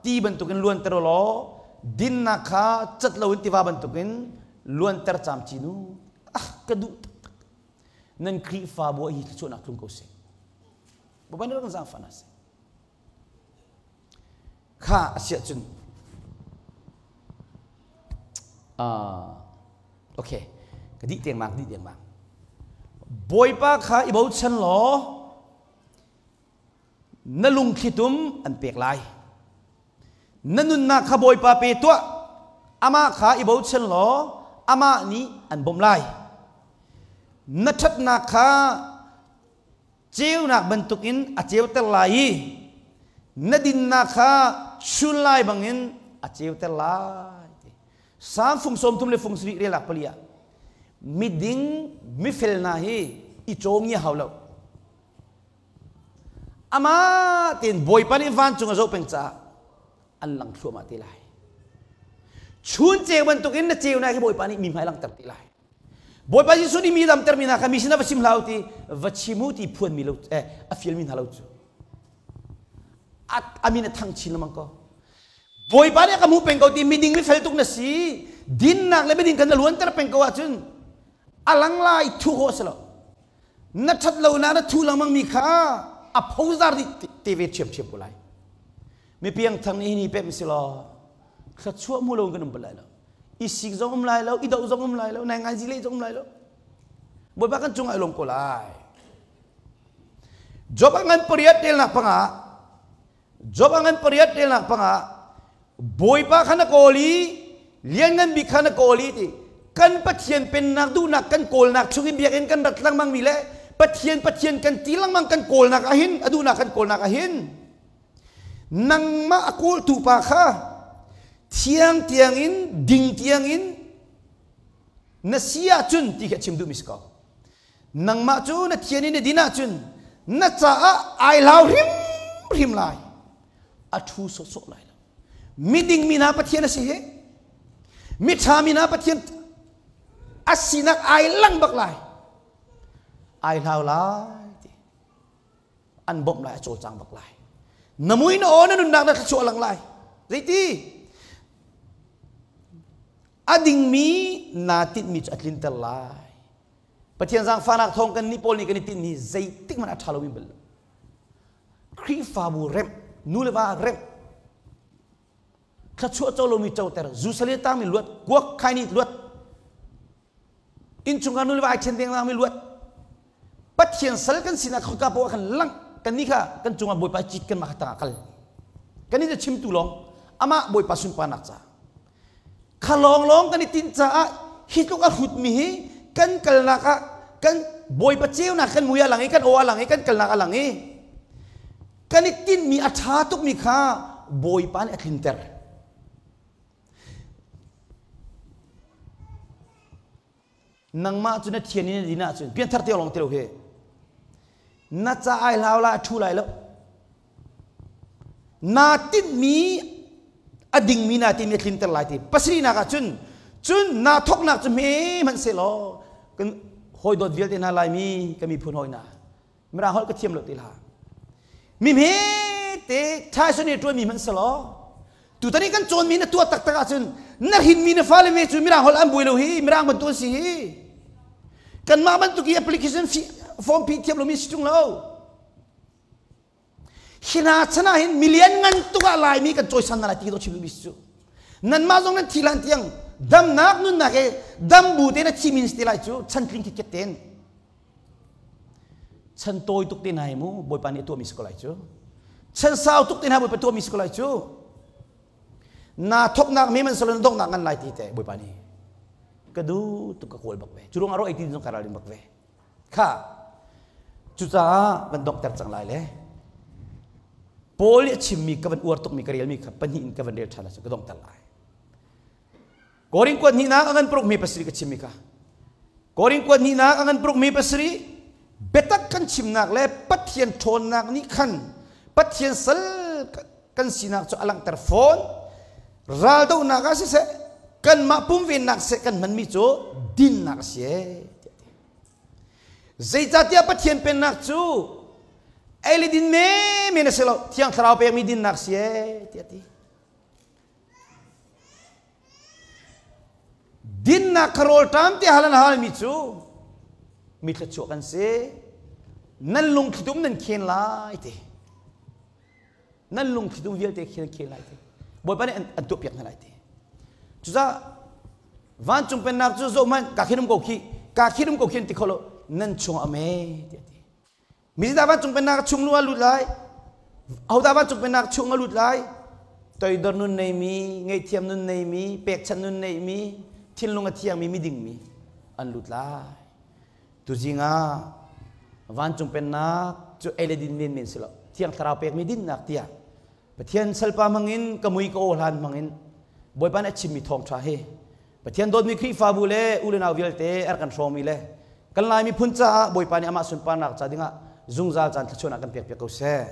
ti bantukin luanter law dinnak kha cat loin tiva bantukin luanter camcin u ah ka duh taktak nan Khrihfabu hi thluachuahnak tlung ko seh Bawipa nih rak kan zaangfah hna seh Kha a si ahcun okay ka dih dengmang dih dengmang Bawipa kha i bochan law na lungthlitum an pek lai na nunnak kha Bawipa pe tuah amah kha i bochan law amah nih an bawmh lai na ṭhatnak kha ceunak bantukin a ceuter lai i na dinnak kha chun lai bangin a ceuter lai. Salm fung 30 le fung 70 relak pali ah miding mifel hna hi i cawng i hau lo. Amah tein Bawipa nih vancung a zoh peng caah an lang thluahmah te lai. Chun ceu bantukin na ceunak hi Bawipa nih mi hmai langhter te lai. Bawipa Jesuh nih mi damtermi hna kha mi sinah va chim hlah u ti va chim u ti phuanmi lo eh, a fialmi hna lo cu a min a thang chin lengmang ko. Bawipa nih a ka hmuh peng ko ti miding mi fel tuk na si dinnak le miding kan na luanter peng ko ahcun a lang lai thu khawh si lo na ṭhat lo na na thu lengmang mi kha a phozar dih te ve ṭhiamṭhiam ko lai mi piangthar nih hi pem si law thluachuah mu lo kan um bal lai lo i sik zong um lai lo i doh zong um lai lo nai ngai zi le zong um lai lo Bawipa kan cungah i lawm ko lai Job a ngan pariat telnak panga Job a ngan pariat telnak panga Bawipa kha na kawl i lianngan bik kha na kawl i ti kan Pathian pennak duhnak kan kawlnak chungin biakinn kan rat lengmang mi le Pathian Pathian kan ti lengmang kan kawlnak ahhin a duhnak kan kawlnak ahhin nangmah a kawltu pa kha thiang tiangin ding tiangin na si ahcun ti khi a chim duhmi si ko nangmah cu na thian in na din ahcun na caah ai hlau hrimhrim lai a ṭhu sawhsawh lai lo miding mi hna Pathian a si hi miṭha mi hna Pathian. A sinak ai lang bak lai. Ai hlau lai ti. An bawmh lai, a cawlcang bak lai. Na mui na aw na nunnak na thluachuah lang lai. Zeiti? A dingmi naa tinhmi cu a tlinter lai. Pathian zaangfahnak thawng kan nih pawl nih kan i tinhmi zeitik hmanh a ṭha lomi bal lo. Khrihfabu remh, nu le va remh, thluachuah co lomi coter, zusale tangmi luat, kuak khaini luat, innchungkhar nu le va ai ṭhen dengmangmi luat. Pathian sal kan sinak khoika poah kan langh kan nih kha kan cungah Bawipa cit kan mah kha tangah kal. Kan nih cu chimtu lawng, amah Bawipa sunparnak ca. Kha lawnglawng kan i tinh caah hi tluk a hrutmi hi kan kalnak ah kan Bawipa ceunak kan mui a lang i kan aw a lang i kan kalnak a lang i kan i tinhmi a ṭha tukmi kha Bawipa nih a tlinter. Nangmah cu na thian in na din ahcun pianthar te lawng ti lo hi na ca ai hlau la a ṭhu lai lo. Naa tinhmi a dingmi naa tinhmi a tlinter lai ti. Pasarihnak ah cun cun naa thawknak cu hme hmanh sehlaw kan hawi dawt vialte hna Laimi ka miphun hawi hna Mirang holh ka thiam lo ti hlah. Mi hme te ṭhaison i ṭuanmi hmanh selaw tutan i kan cawnmi na tuah taktak ahcun na hrinmi na fale me cu Mirang holh an buai lo hi Mirang bantuk an si hi. Kanmah bantuk i application form phih thiam lomi si ṭung lo. Hi hna chan ah hin milian ngan tuk ah Laimi kan cawisan hna lai ti ka chim duhmi si cu. Nanmah zong nan thi hlan tiang damnak nunnak he dam bu te na thi min si te lai cu chantling khikhet ten. Chan tawi tuk te hna hi mu Bawipa nih a tuahmi si ko lai cu. Chan sau tuk te hna Bawipa tuahmi si ko lai cu. Na thoknak me man salo na donghnak ngan lai ti te Bawipa nih ka du tuk ka kawl bak ve. Cu ruang ah ro ei tin zong ka ralrin bak ve. Kha cucaah van donghter cang lai le Paul nih a chimmi ka van uar tukmi ka relmi kha pahnih in ka van rel ṭhan ahcun ka donghter lai. Korin kuat hnihnak a ngan paruk mi pasarih ka chimmi kha. Korin kuat hnihnak a ngan paruk mi pasarih biatak kan chimnak le Pathian ṭhawnnak nih khan Pathian sal kan sinak cu a langhter fawn. Raldohnak ah siseh kanmah pumvennak seh kan hmanmi cu dinnak a si ee. Zeicahtiah Pathian pennak cu ei le din menmen a si lo, Thiang Thlarau pekmi dinnak si ee tiah a ti. Dinnak kha rawlṭam te hal an halmi cu mi thluachuah kan si. Nan lungthlitum nan khen lai ti. Nan lungthlitum vialte khen khen lai ti. Bawipa nih an tuahpiak hna lai ti. Cucaah vancung pennak cu zohhmanh ka khin um ko khi ka khin um ko khi an ti kho lo nan chung a me ti a ti. Mizidah vancung pennak chung lu a lut lai? Ahodah vancung pennak chung a lut lai? Toidor nun neimi, ngaihthiam nun neimi, pekchanh nun neimi, thinlung a thiangmi, midingmi an lut lai. Tuzing ah vancung pennak cu ei le din menmen si lo. Thiang Thlarau pekmi dinnak tiah Pathian salpa hmangin ka mui ka aw hlan hmangin Bawipa nih a chimmi thawngṭha hi Pathian dawtmi Khrihfabu le u le nau vialte a rak kan hrawngmi le kan Lai miphun caah Bawipa nih amah sunparnak ca dingah zungzal caan thluachuahnak kan pekpiak ko seh.